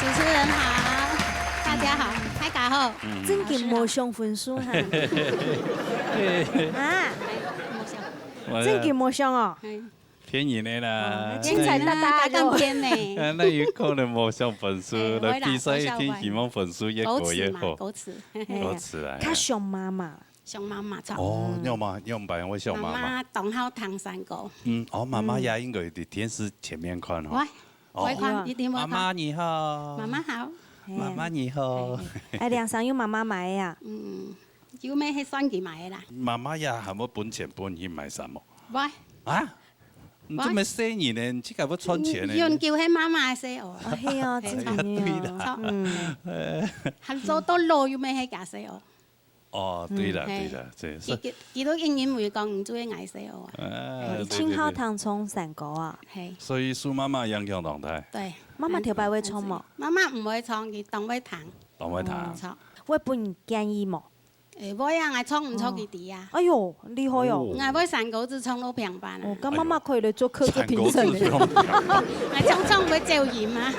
主持人好，大家好，大家好。嗯。正經無上分數哈。啊？哎，無上。正經無上哦。哎。騙人个啦。哦，精彩大大喲。敢騙呢？啊，哪有可能無上分數？哎，來比賽一定希望分數越高越好。高詞嘛，高詞。高詞來啊。較像媽媽啦。 像媽媽唱。哦，嗯。仰般，仰般會像媽媽？媽媽當好聽山歌。嗯，哦，媽媽也應該在電視前面看吼。喂，哦。會看，一定會看。媽媽你好。媽媽好。媽媽你好。哎，哎，兩儕有媽媽買个啊？嗯，有咩係算佢買个啦。媽媽也還無分錢分你買衫無？喂。啊？你這麼細人呢，你自家會賺錢呢？永久係媽媽个細阿。哦，係啊，係啊，真个哦。對啦。嗯。還做到老又乜係厥細阿。哦，對啦，嗯。對啦，這是。佢，佢，佢都應認為講，你就係𠊎細阿啊。啊，哦，對，對，對。盡好聽唱山歌啊。係。所以受媽媽影響當大。對。媽媽頭擺會唱無？媽媽毋會唱，佢當會聽。當會聽。嗯，唱。會分你建議無？ 誒，會啊，𠊎唱毋著佢知啊。哎喲，厲害哦！哦。𠊎會山歌子唱到平板啊。哦，該媽媽可以來做客座評審呢。山歌子唱平板。𠊎唱唱會走音啊。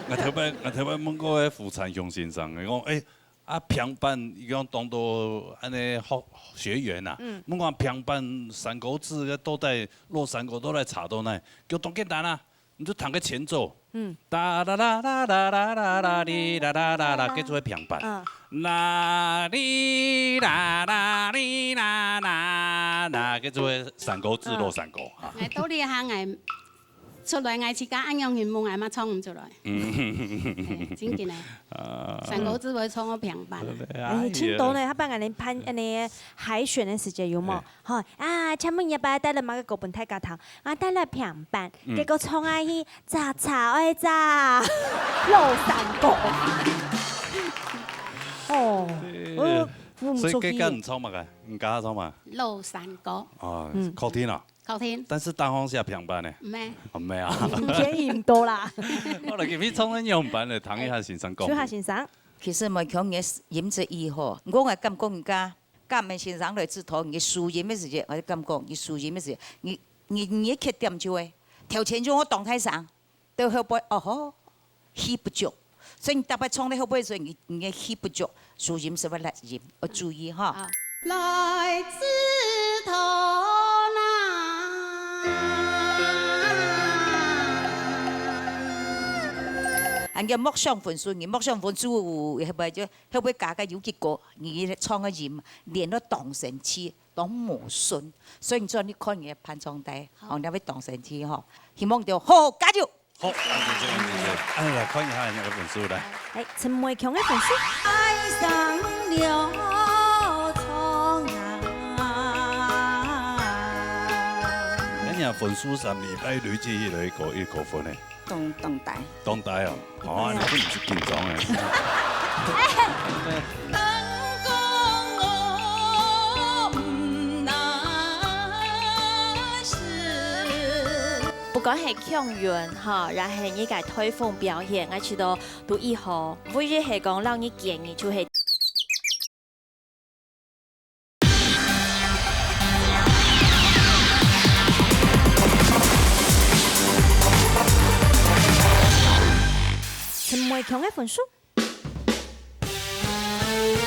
𠊎頭擺，𠊎頭擺問過該胡燦雄先生，佢講，誒，啊，平板，佢講當多恁呢學，學員啊，嗯。問講平板山歌子，到底老山歌到底差到哪？佢講當簡單啊， 你就彈个前奏，嗯。噠啦啦啦啦啦啦哩啦啦啦啦，該就係平板。嗯。啦哩啦啦哩啦啦啦，該就係山歌子，老山歌啊。𠊎到這下𠊎出來，𠊎自家恁樣形，𠊎嘛唱毋出來。嗯。嘿，真个呢。啊。山歌子會唱到平板啊。對啊，哎，真多呢，哎呀。佢幫𠊎等辦恁呢海選个時節有無？哎。 吼，啊，請問你要不要帶了麼个歌分大家聽？啊，帶了平板，嗯。結果唱啊去，咋咋愛咋，老山歌。哦，對。我，我毋出去。所以這個你唱麼个？你剛剛唱麼个？老山歌。哦，嗯。好聽啊。好聽。但是單方寫平板呢？毋係。哦，毋係啊。便宜毋多啦。好了，今日唱个樣板呢，聽一下先生講。唱一下先生。其實梅強个音質異好，我个感覺人家 感恩先生來指導你收音个時節，𠊎就感覺你收音个時節，你，你，你个缺點就係，頭前就愛當大聲，到後背，哦吼，氣不足。所以你逐擺唱到後背个時候，你，你个氣不足，收音係會落音，愛注意哈。好。來指導啦。恁樣默想分數，你默想分數，後背就 後背加个有幾个，你唱个音，連到當生趣，當無順，所以你做你看你个伴唱帶，好。哦，你會當生趣吼。希望你好好加油。好，恁仔細，恁仔細。哎，來看一下人家个分數來。哎，陳梅強个分數。愛上了床啊。哎呀，分數三二八累積起來一个，一个分呢。 當，當大。當大哦，哦，你毋使緊張誒。不管係腔韻哈，也係你个台風表現，𠊎試著都異好。唯一係講，摎你建議就係 陳梅強个分數。謝謝，謝謝。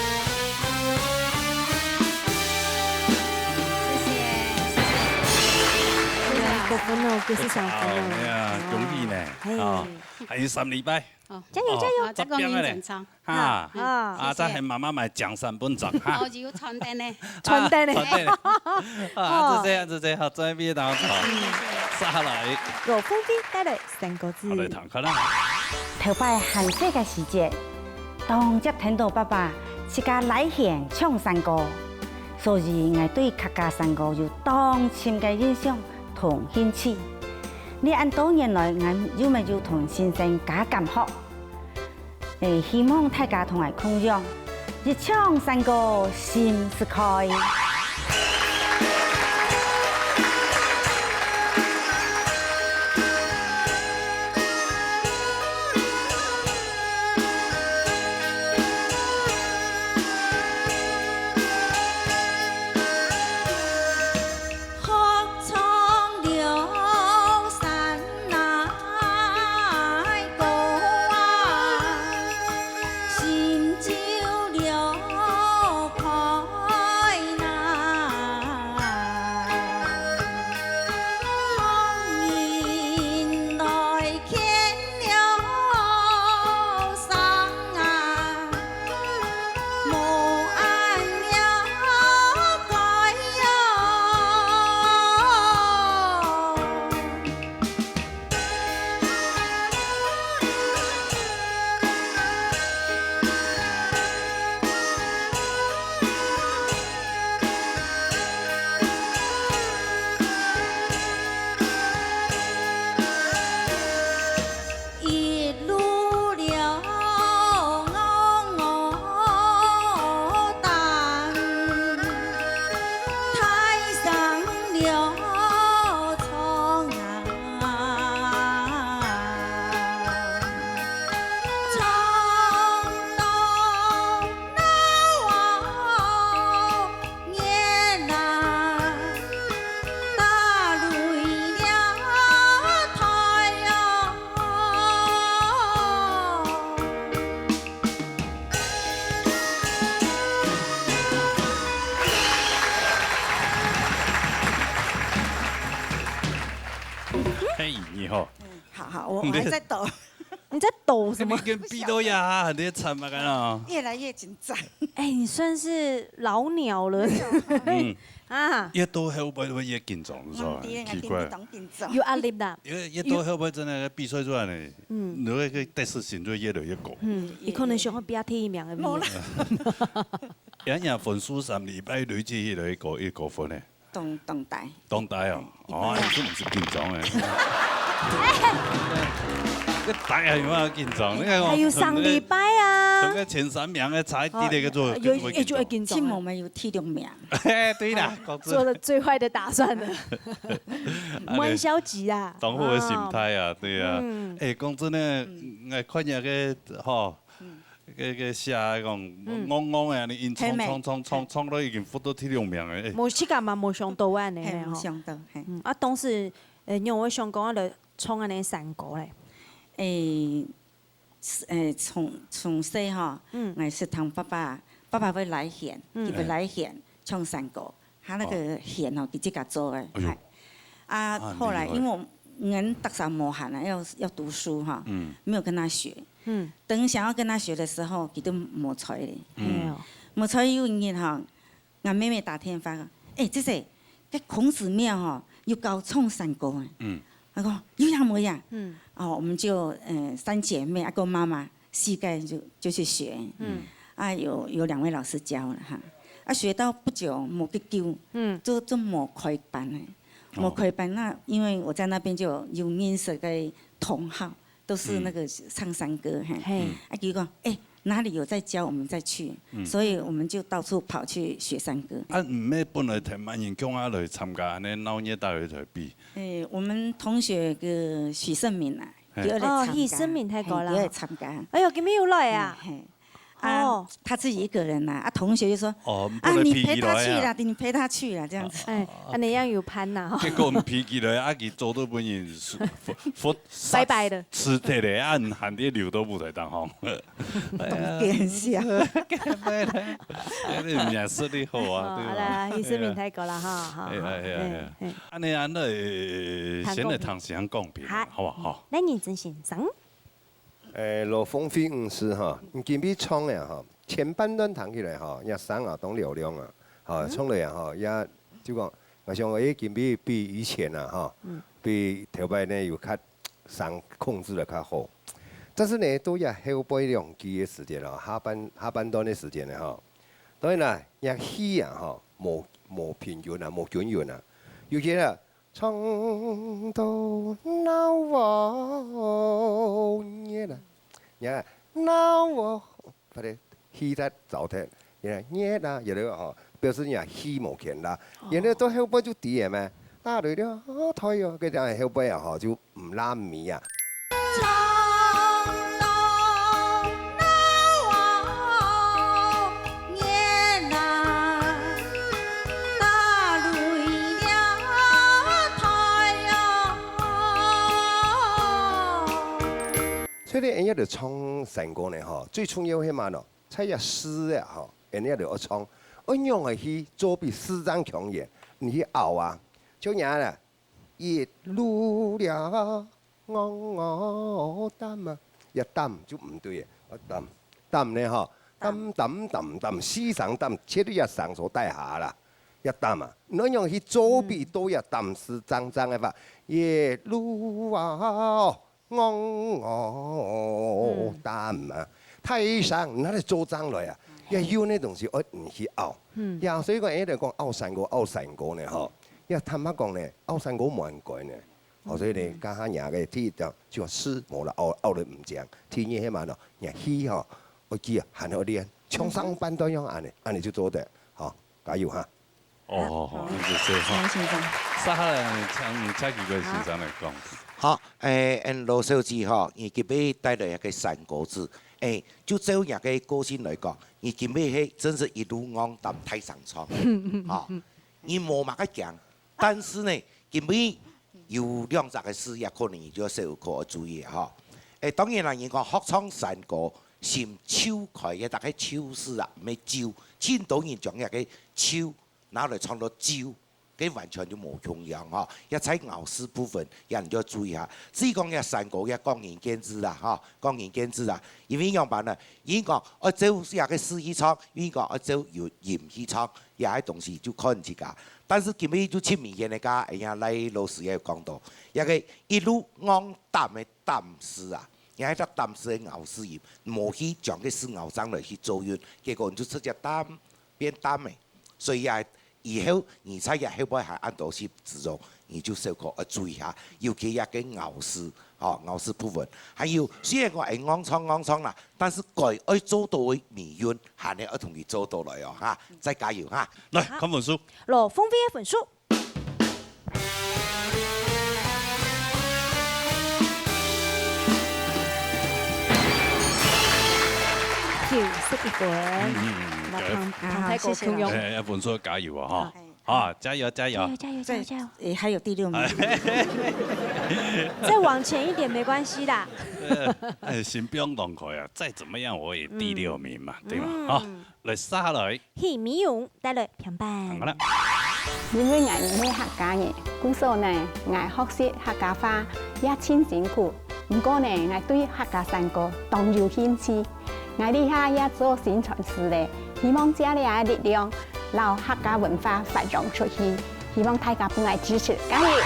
九十三分哦，九十三分哦。哎呀，恭喜呢！嘿。啊，還有三禮拜。 哦。加油，加油。哦，再過年正唱。哈。啊，啊，謝謝。再喊媽媽買獎賞分你哈。哦，有傳單呢。傳單呢。啊，傳單呢。啊，哦。就這樣，就這樣，好，最後一道，好。嗯。下來。羅鳳飛帶來三個字。好，來，聽看啊。頭擺還細个時節，當輒聽到爸爸自家拉弦唱山歌，所以𠊎對客家山歌有當深个印象同興趣。這恁多年來，𠊎又乜有同先生加減學。 誒，希望大家同𠊎共樣，一唱山歌心就開。哦。嗯，好好，我我还在抖。你在抖什么？你跟比到呀，你在惨嘛，看啊。越来越紧张。哎，你算是老鸟了。嗯。啊。越到後背会越紧张，是吧？嗯，对，奇怪。当紧张。有压力啦。越越到后背真的比赛出来呢，嗯，你那个得失心就越来越高。嗯，你可能想要比他第一名的。没有啦。人家分数三礼拜累积起来一个一个分呢。 当当大。当大哦，哦，你这毋是紧张诶。个大啊，有咩紧张？你看哦，还有上礼拜啊。同个前三名个差一点个做，哦，有，就会紧张。也就会紧张啊。起码嘛有第六名。嘿，对啦，讲真。做了最坏的打算了。啊，蛮消极啊。当好个心态啊，对啊。嗯。哎，讲真的，嗯，我看你个吼，嗯。 个个写个讲，嗯。戇戇个，你因唱唱唱唱唱到已经futbol第六名个，哎。无自家嘛，无想到安尼嘿，吼。无想到，嘿。嗯，啊，当时，呃，你有想讲啊，来唱安尼山歌咧？诶，是，诶，从从小吼，嗯。我是听爸爸，爸爸会拉弦，嗯。佢会拉弦，唱山歌。 他那个弦哦，佢自家做的。哎呦。啊，啊，后来因为我们读书无闲啊，要要读书哈，嗯。没有跟他学。嗯。等想要跟他学的时候，佢都无睬咧。嗯。哎呦。无睬有一日哈，俺妹妹打电话讲，哎，姐姐，在孔子庙哈，有搞唱山歌啊。嗯。他讲，有影无影？嗯。哦，我们就，呃，三姐妹，啊，跟妈妈 四个就就去学。嗯。啊，有有两位老师教了哈。啊，学到不久，无几久，嗯。就就无开班了。哦。无开班，那因为我在那边就有认识个同好，都是那个唱山歌，嘿。嘿。啊，佢讲，哎，哪里有在教，我们再去。嗯。所以我们就到处跑去学山歌。啊，毋係本来同班人共下来参加安尼闹热打个台比？哎，我们同学个许胜明啊， 嘿。佢愛來參加。哦，許勝明大哥啦。嘿，佢愛參加。哎喲，今日有來啊。嘿，嘿。啊，哦。他自己一个人啊，啊，同學就說，哦，啊，你陪他去啦，不能陪佢來啊。你陪他去啦，這樣子。哎，安尼樣有伴吶，吼。結果毋陪佢來，啊，佢做到本人是佛，佛，拜拜的。死忒咧，啊，還得留到舞台當中。懂見笑。哎，你名字你好啊，哦，對吧？好啦，許勝明大哥啦，哈，哈，哎，哎，哎，哎，哎。哎，哎。安尼，安尼，先來聽先講評，好。好不好？哈。 來，認真先生。誒，老鳳飛女士哈，你今晡日唱个哈，前半段聽起來哈，也聲啊當嘹亮啊，哈，唱了也哈，也就講，𠊎想，誒，今晡日比以前啊哈，嗯。比頭擺呢有較聲控制得較好。但是呢，到這後背兩句个時間啊，下半下半段个時間呢哈，當然啦，若氣啊哈，無無平均啊，無均勻啊，有些啊， 唱到鬧哦，熱啊，呀，鬧哦，快點，氣得燥忒，呀，熱啊，有了吼，表示你啊，氣無牽啦，哦。然後到後背就低个咩，打雷了，哦，退哦，該隻後背啊，吼，就毋拉咪啊。 所以呢，人家就唱山歌呢，吼，最重要係麼个呢？在這字啊，吼，人家就愛唱，愛仰般去做比字正腔圓，你去拗啊，就恁樣啦。 一路了，我我擔啊，這擔就毋對个，啊擔，擔呢吼，擔擔擔擔，四聲擔，絕對這聲所帶下啦，這擔啊，你仰去做比到這擔字正正个話，一路啊，我我擔啊，大聲，你來做正來啊，也有那東西，哦，你去拗，嗯。呀，所以講，哎，來講拗山歌，拗山歌呢，吼，也坦白講呢，拗山歌無恁該呢。 哦，所以呢，嗯。家下若个第一條就係無啦，拗拗了毋正。第二係麼个呢？若氣吼，愛記啊，還愛練，像上半段樣安尼，安尼就做得，好，加油哈。哦，好，好，謝謝哈。謝謝先生。接下來請，請幾位先生來講。好，誒，嗯，羅小姐吼，你今晡日帶來一個山歌子，誒，就照你个個性來講，你今晡日係真是一路戇擔大聲唱，吼，你無麼个驚，但是呢，今晡日 有兩隻个字也可能你就要小可愛注意吼。誒，當然啦，人講學唱山歌，心就開，該大概就是啊，毋係酒。盡多人將該个酒拿來唱到酒，該完全就無共樣吼。也在咬字部分，也你就要注意下。至於講這山歌，也見仁見智啦吼，見仁見智啦。因為仰般呢？因講愛照這个字去唱，因講愛照有音去唱，這个東西就看自家。但是今日就盡明顯个，剛剛哎呀，賴老師也有講到，這个一路戇膽个膽字啊，也係隻膽字个咬字音，無去將个字咬正來去做韻，結果你就直接膽變膽个。所以啊， 以後你在這後背還恁多去使用，你就小可愛注意下，尤其這个咬字，吼，咬字部分。還有，雖然講會戇唱戇唱啦，但是該愛做到个尾韻，還係愛同佢做到來哦，哈，再加油哈。來，好。看分數。羅鳳飛个分數。 九十一分。嗯，嗯，嗯，哇，對。唐，唐太公，謝謝老師。共樣。哎，哎，分數加油啊，哈。好。啊，加油，加油。加油，加油，加油，加油。對，也還有第六名。再往前一點沒關係啦。哎，先不用亂開啊，再怎麼樣我也第六名嘛，對嗎？嗯。好，來，續下來。 許美蓉帶來評判。好了。因為𠊎毋係客家人，故所呢，𠊎學習客家話也盡辛苦。毋過呢，𠊎對客家山歌當有興趣。𠊎這下也做宣傳師咧，希望借這个力量，摎客家文化發揚出去。 希望大家分𠊎支持，加油！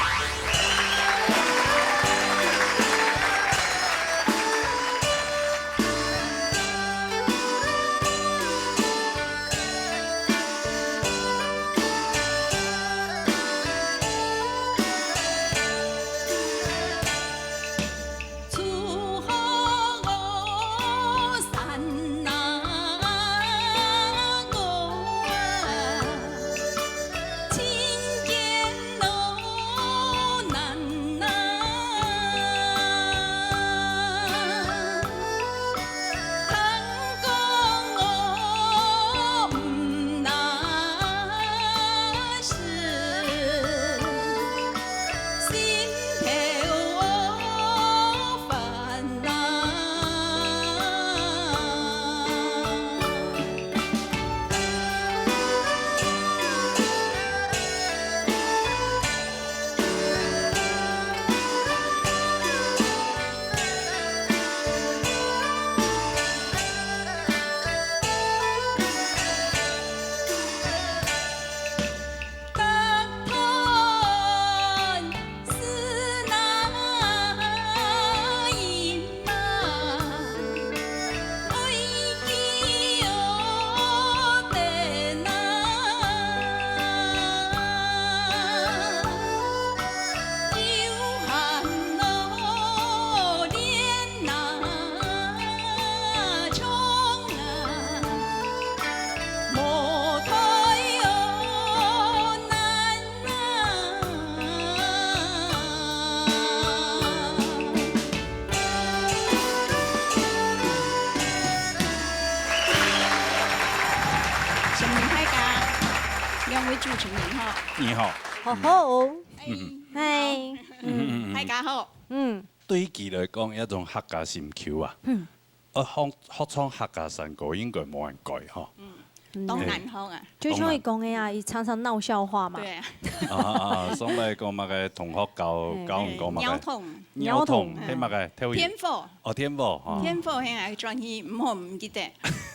先問大家，兩位主持人好。你好。好好。嗯。嗨。嗯，嗯，嗯。大家好。嗯。對佢來講，一種客家心臼啊。嗯。 呃，學，學唱客家山歌應該無恁該吼。嗯，當難學啊。就像佢講个啊，佢常常鬧笑話嘛。對啊。啊，啊，啊，上擺講麼个同學教，嘿，教人講麼个？嘿，鳥桶。鳥桶，嘿，係麼个？跳舞。天火。哦，天火，哈。天火，嘿，還轉去，毋好毋記得。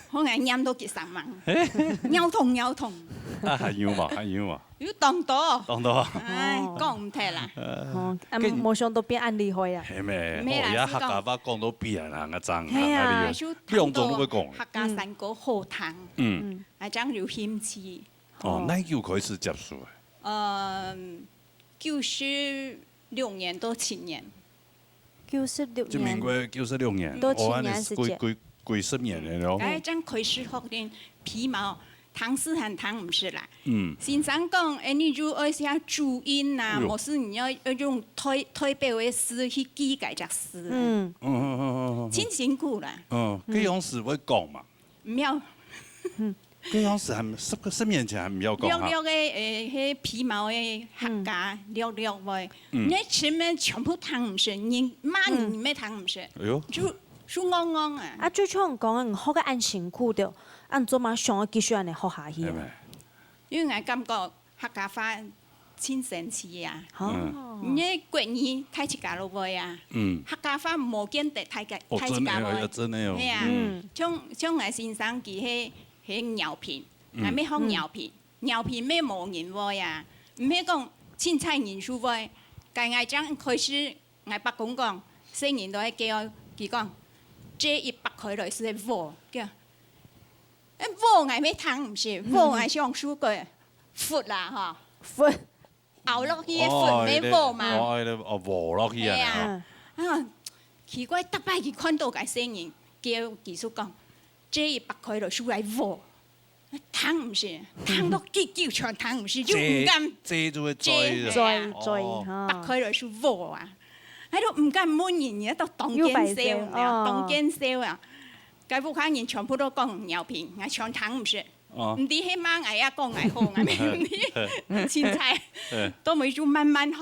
好，𠊎念到幾聲猛。鳥桶，鳥桶。啊，還有嘛，還有嘛。 有當多。當多啊。哎，哦。講毋忒啦。哦，啊，跟無想到變恁厲害啊。係咩？毋係啦，哦，也客家話講到變啊，恁樣，係啊，恁厲害。就兩種都會講。客家山歌好聽。嗯。嗯。啊，恁樣有興趣。哦，哦。哪久開始接觸个？嗯，九十六年到七年。 九十六年。就民國九十六年，到七年个時間。哦，恁樣幾，幾，幾十年了咯。該正開始學練皮毛，聽字還聽毋識啦。嗯。先生講，哎，你就愛寫注音啊，哎喲。無係你愛，愛用代，代表个字去記該隻字啊。嗯。嗯，嗯，嗯，嗯，嗯。真辛苦啦。嗯，嗯。該樣時會講嘛？毋曉。嗯。 該樣時還，十，十年前還毋曉講哈。略略个，誒，該皮毛个客家，嗯。略略會。嗯。你前面全部聽毋識，人罵你，嗯。你也聽毋識。哎喲。就，就戇戇啊。啊，就像講，你學个恁辛苦的，啊，你做麼想要繼續恁樣學下去啊？係咩？因為𠊎感覺客家話真神奇啊！哦，你个國語大自家都會啊，嗯，客家話無見得大家，哦，大自家會。真的哦，真的哦。係啊，嗯，像像𠊎先生佢係係饒平，𠊎乜學饒平，饒平乜無人會啊，毋係講清采人就會，該𠊎正開始，𠊎伯公講，細人都係叫佢講，這一擘開來係禾，叫，誒禾𠊎乜聽毋識，禾𠊎想說過，佛啦吼，佛。 拗落去个粉个禾嘛。哦，哦，哦，禾落去啊。係啊，啊，奇怪，逐擺佢看到个細人，叫佢就講，這一擘開就出來禾，聽毋識，聽到幾久全聽毋識，就毋敢。遮就會遮，遮，遮，哦，擘開就出禾啊，還都毋敢問人，人家都當見笑，又擺笑，哦，當見笑啊。該屋下人全部都講饒平，𠊎全聽毋識。 哦。毋知係罵𠊎也講𠊎好，𠊎毋知，清采，都無就慢慢學。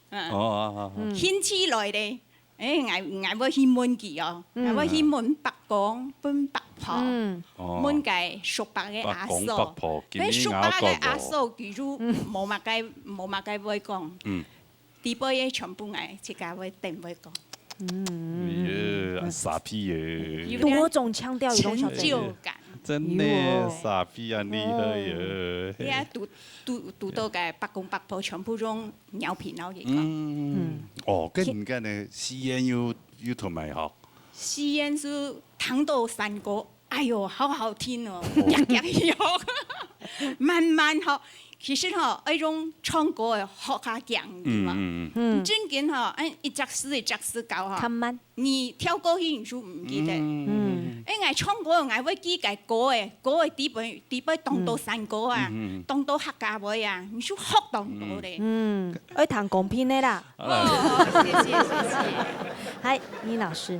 嗯，哦，哦，哦，哦。興趣來咧，誒，𠊎𠊎會去問佢哦，𠊎會去問伯公、問伯婆，哦，問該叔伯个阿嫂。伯公伯婆，今日𠊎講過。該叔伯个阿嫂，佢就無麼个無麼个會講。嗯。 底背个全部𠊎自家會等會講。嗯，哎呀，沙鼻耶。有點多種腔調，有種小成就感。真的，有哦。沙鼻啊，厲害耶。哦。你啊，堵堵堵到个伯公伯婆全部用饒平話去講。嗯，哦，跟你講呢，西安有有同埋吼。西安係聽到山歌， 哎喲，好好聽哦，哦。夾夾學，慢慢學。其實吼，愛用唱歌个學較強，對吧？嗯，嗯，嗯。嗯。正經吼，哎，一隻字一隻字教吼。較慢。你跳過去，你就毋記得。嗯。哎，𠊎唱歌，𠊎會記該歌个，歌个底背，底背當多山歌啊，嗯，嗯，嗯。當多客家話啊，你就學當多咧。嗯，愛聽公平个啦。哦，謝謝，謝謝。嗨，倪老師。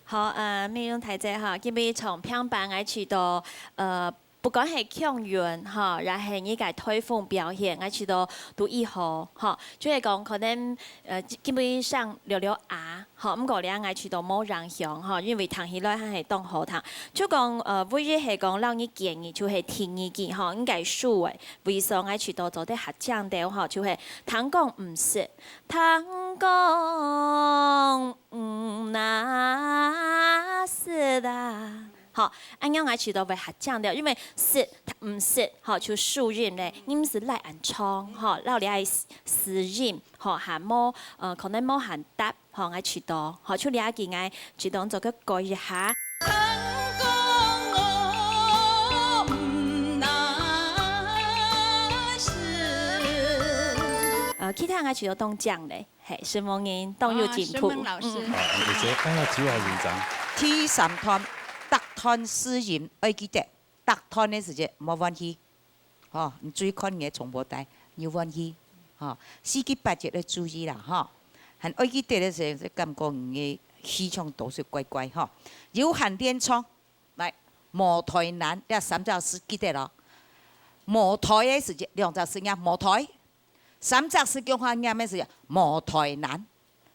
好，呃，美容大姐哈，今晡日從平板𠊎試著，呃，不管係腔韻哈，也係你个台風表現，𠊎試著都已好哈。就係講可能，呃，今晡日上略略啞哈，毋過咧𠊎試著無影響哈，因為聽起來還係當好聽。就講，呃，唯一係講，摎你建議就係第二句哈，你个收尾，為啥𠊎試著做得較靚兜哈，就係聽講毋識，聽講 毋那識啊。好，恁樣𠊎試著會較靚兜，因為識毋識，好，就收音咧，你毋使來恁長，好，摎這个字音，好，還無，呃，可能無恁搭，好，𠊎試著，好，就這句𠊎試著做个改一下。呃，其他𠊎試著當靚咧。 嘿，承蒙您，當有進步。哇，承蒙老師。嗯。啊，你說，哎呀，主要緊張。第三段，逐段字音愛記得，逐段个時節無換氣。吼，你注意看你个重播帶，你有換氣。吼，四句八節愛注意啦，吼。還愛記得个時節，感覺你个氣腔都係怪怪，吼。有閒練唱，來，無台難，這三隻字記得咯。無台个時節，兩隻字念無台。 三隻字共下念个時，無台難，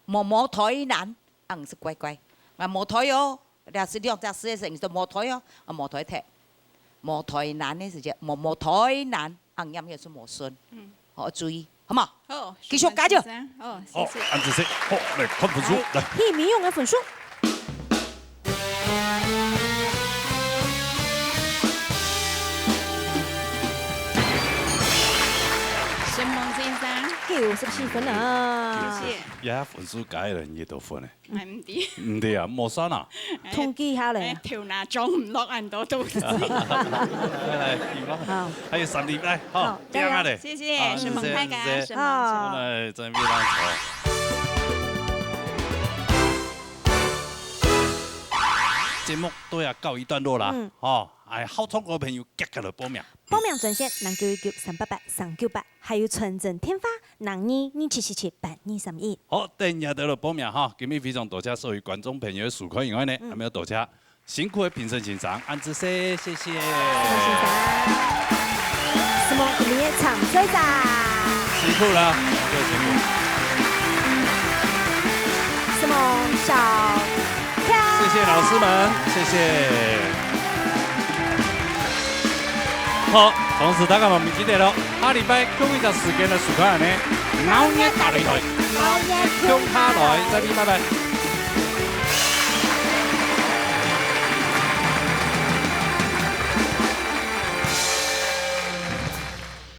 無無台難，恁樣係怪怪。啊，無台哦，這係兩隻字个聲音，就無台哦，啊，無台忒。無台難个時節，無無台難，恁樣念个係無順。嗯。好，注意，好無？好，繼續加油。好，謝謝。好，恁仔細，好，來看分數，來，來。許明勇个分數。 承蒙先生。九十四分啊。謝謝。這分數加起來幾多分呢？𠊎毋知。毋知啊，無算啊。統計下來啊。哎，頭那裝毋落恁多東西。來，來，來，好。還有三題，來，好，好，加油。定下來。謝謝，啊，承蒙大家，謝謝，謝謝。承蒙，承蒙。好。來，準備讓座。節目到這告一段落啦，嗯。吼，哎，好唱歌个朋友，遽遽來報名。 報名專線：零九一九三八八三九八，還有傳真電話：零二二七七七八二三一。好，等下就來報名哈。今日非常多謝所有觀眾朋友个收看以外呢，嗯。還有多謝辛苦个評審先生，恁仔細，謝謝。謝謝先生。承蒙今日个參賽者。辛苦了，辛苦，辛苦。承蒙小 謝謝老師們，謝謝。好，同時大家嘛毋記得咯，下禮拜共一隻時間來收看呢，鬧熱大擂台，鬧熱共下來，再見，拜拜。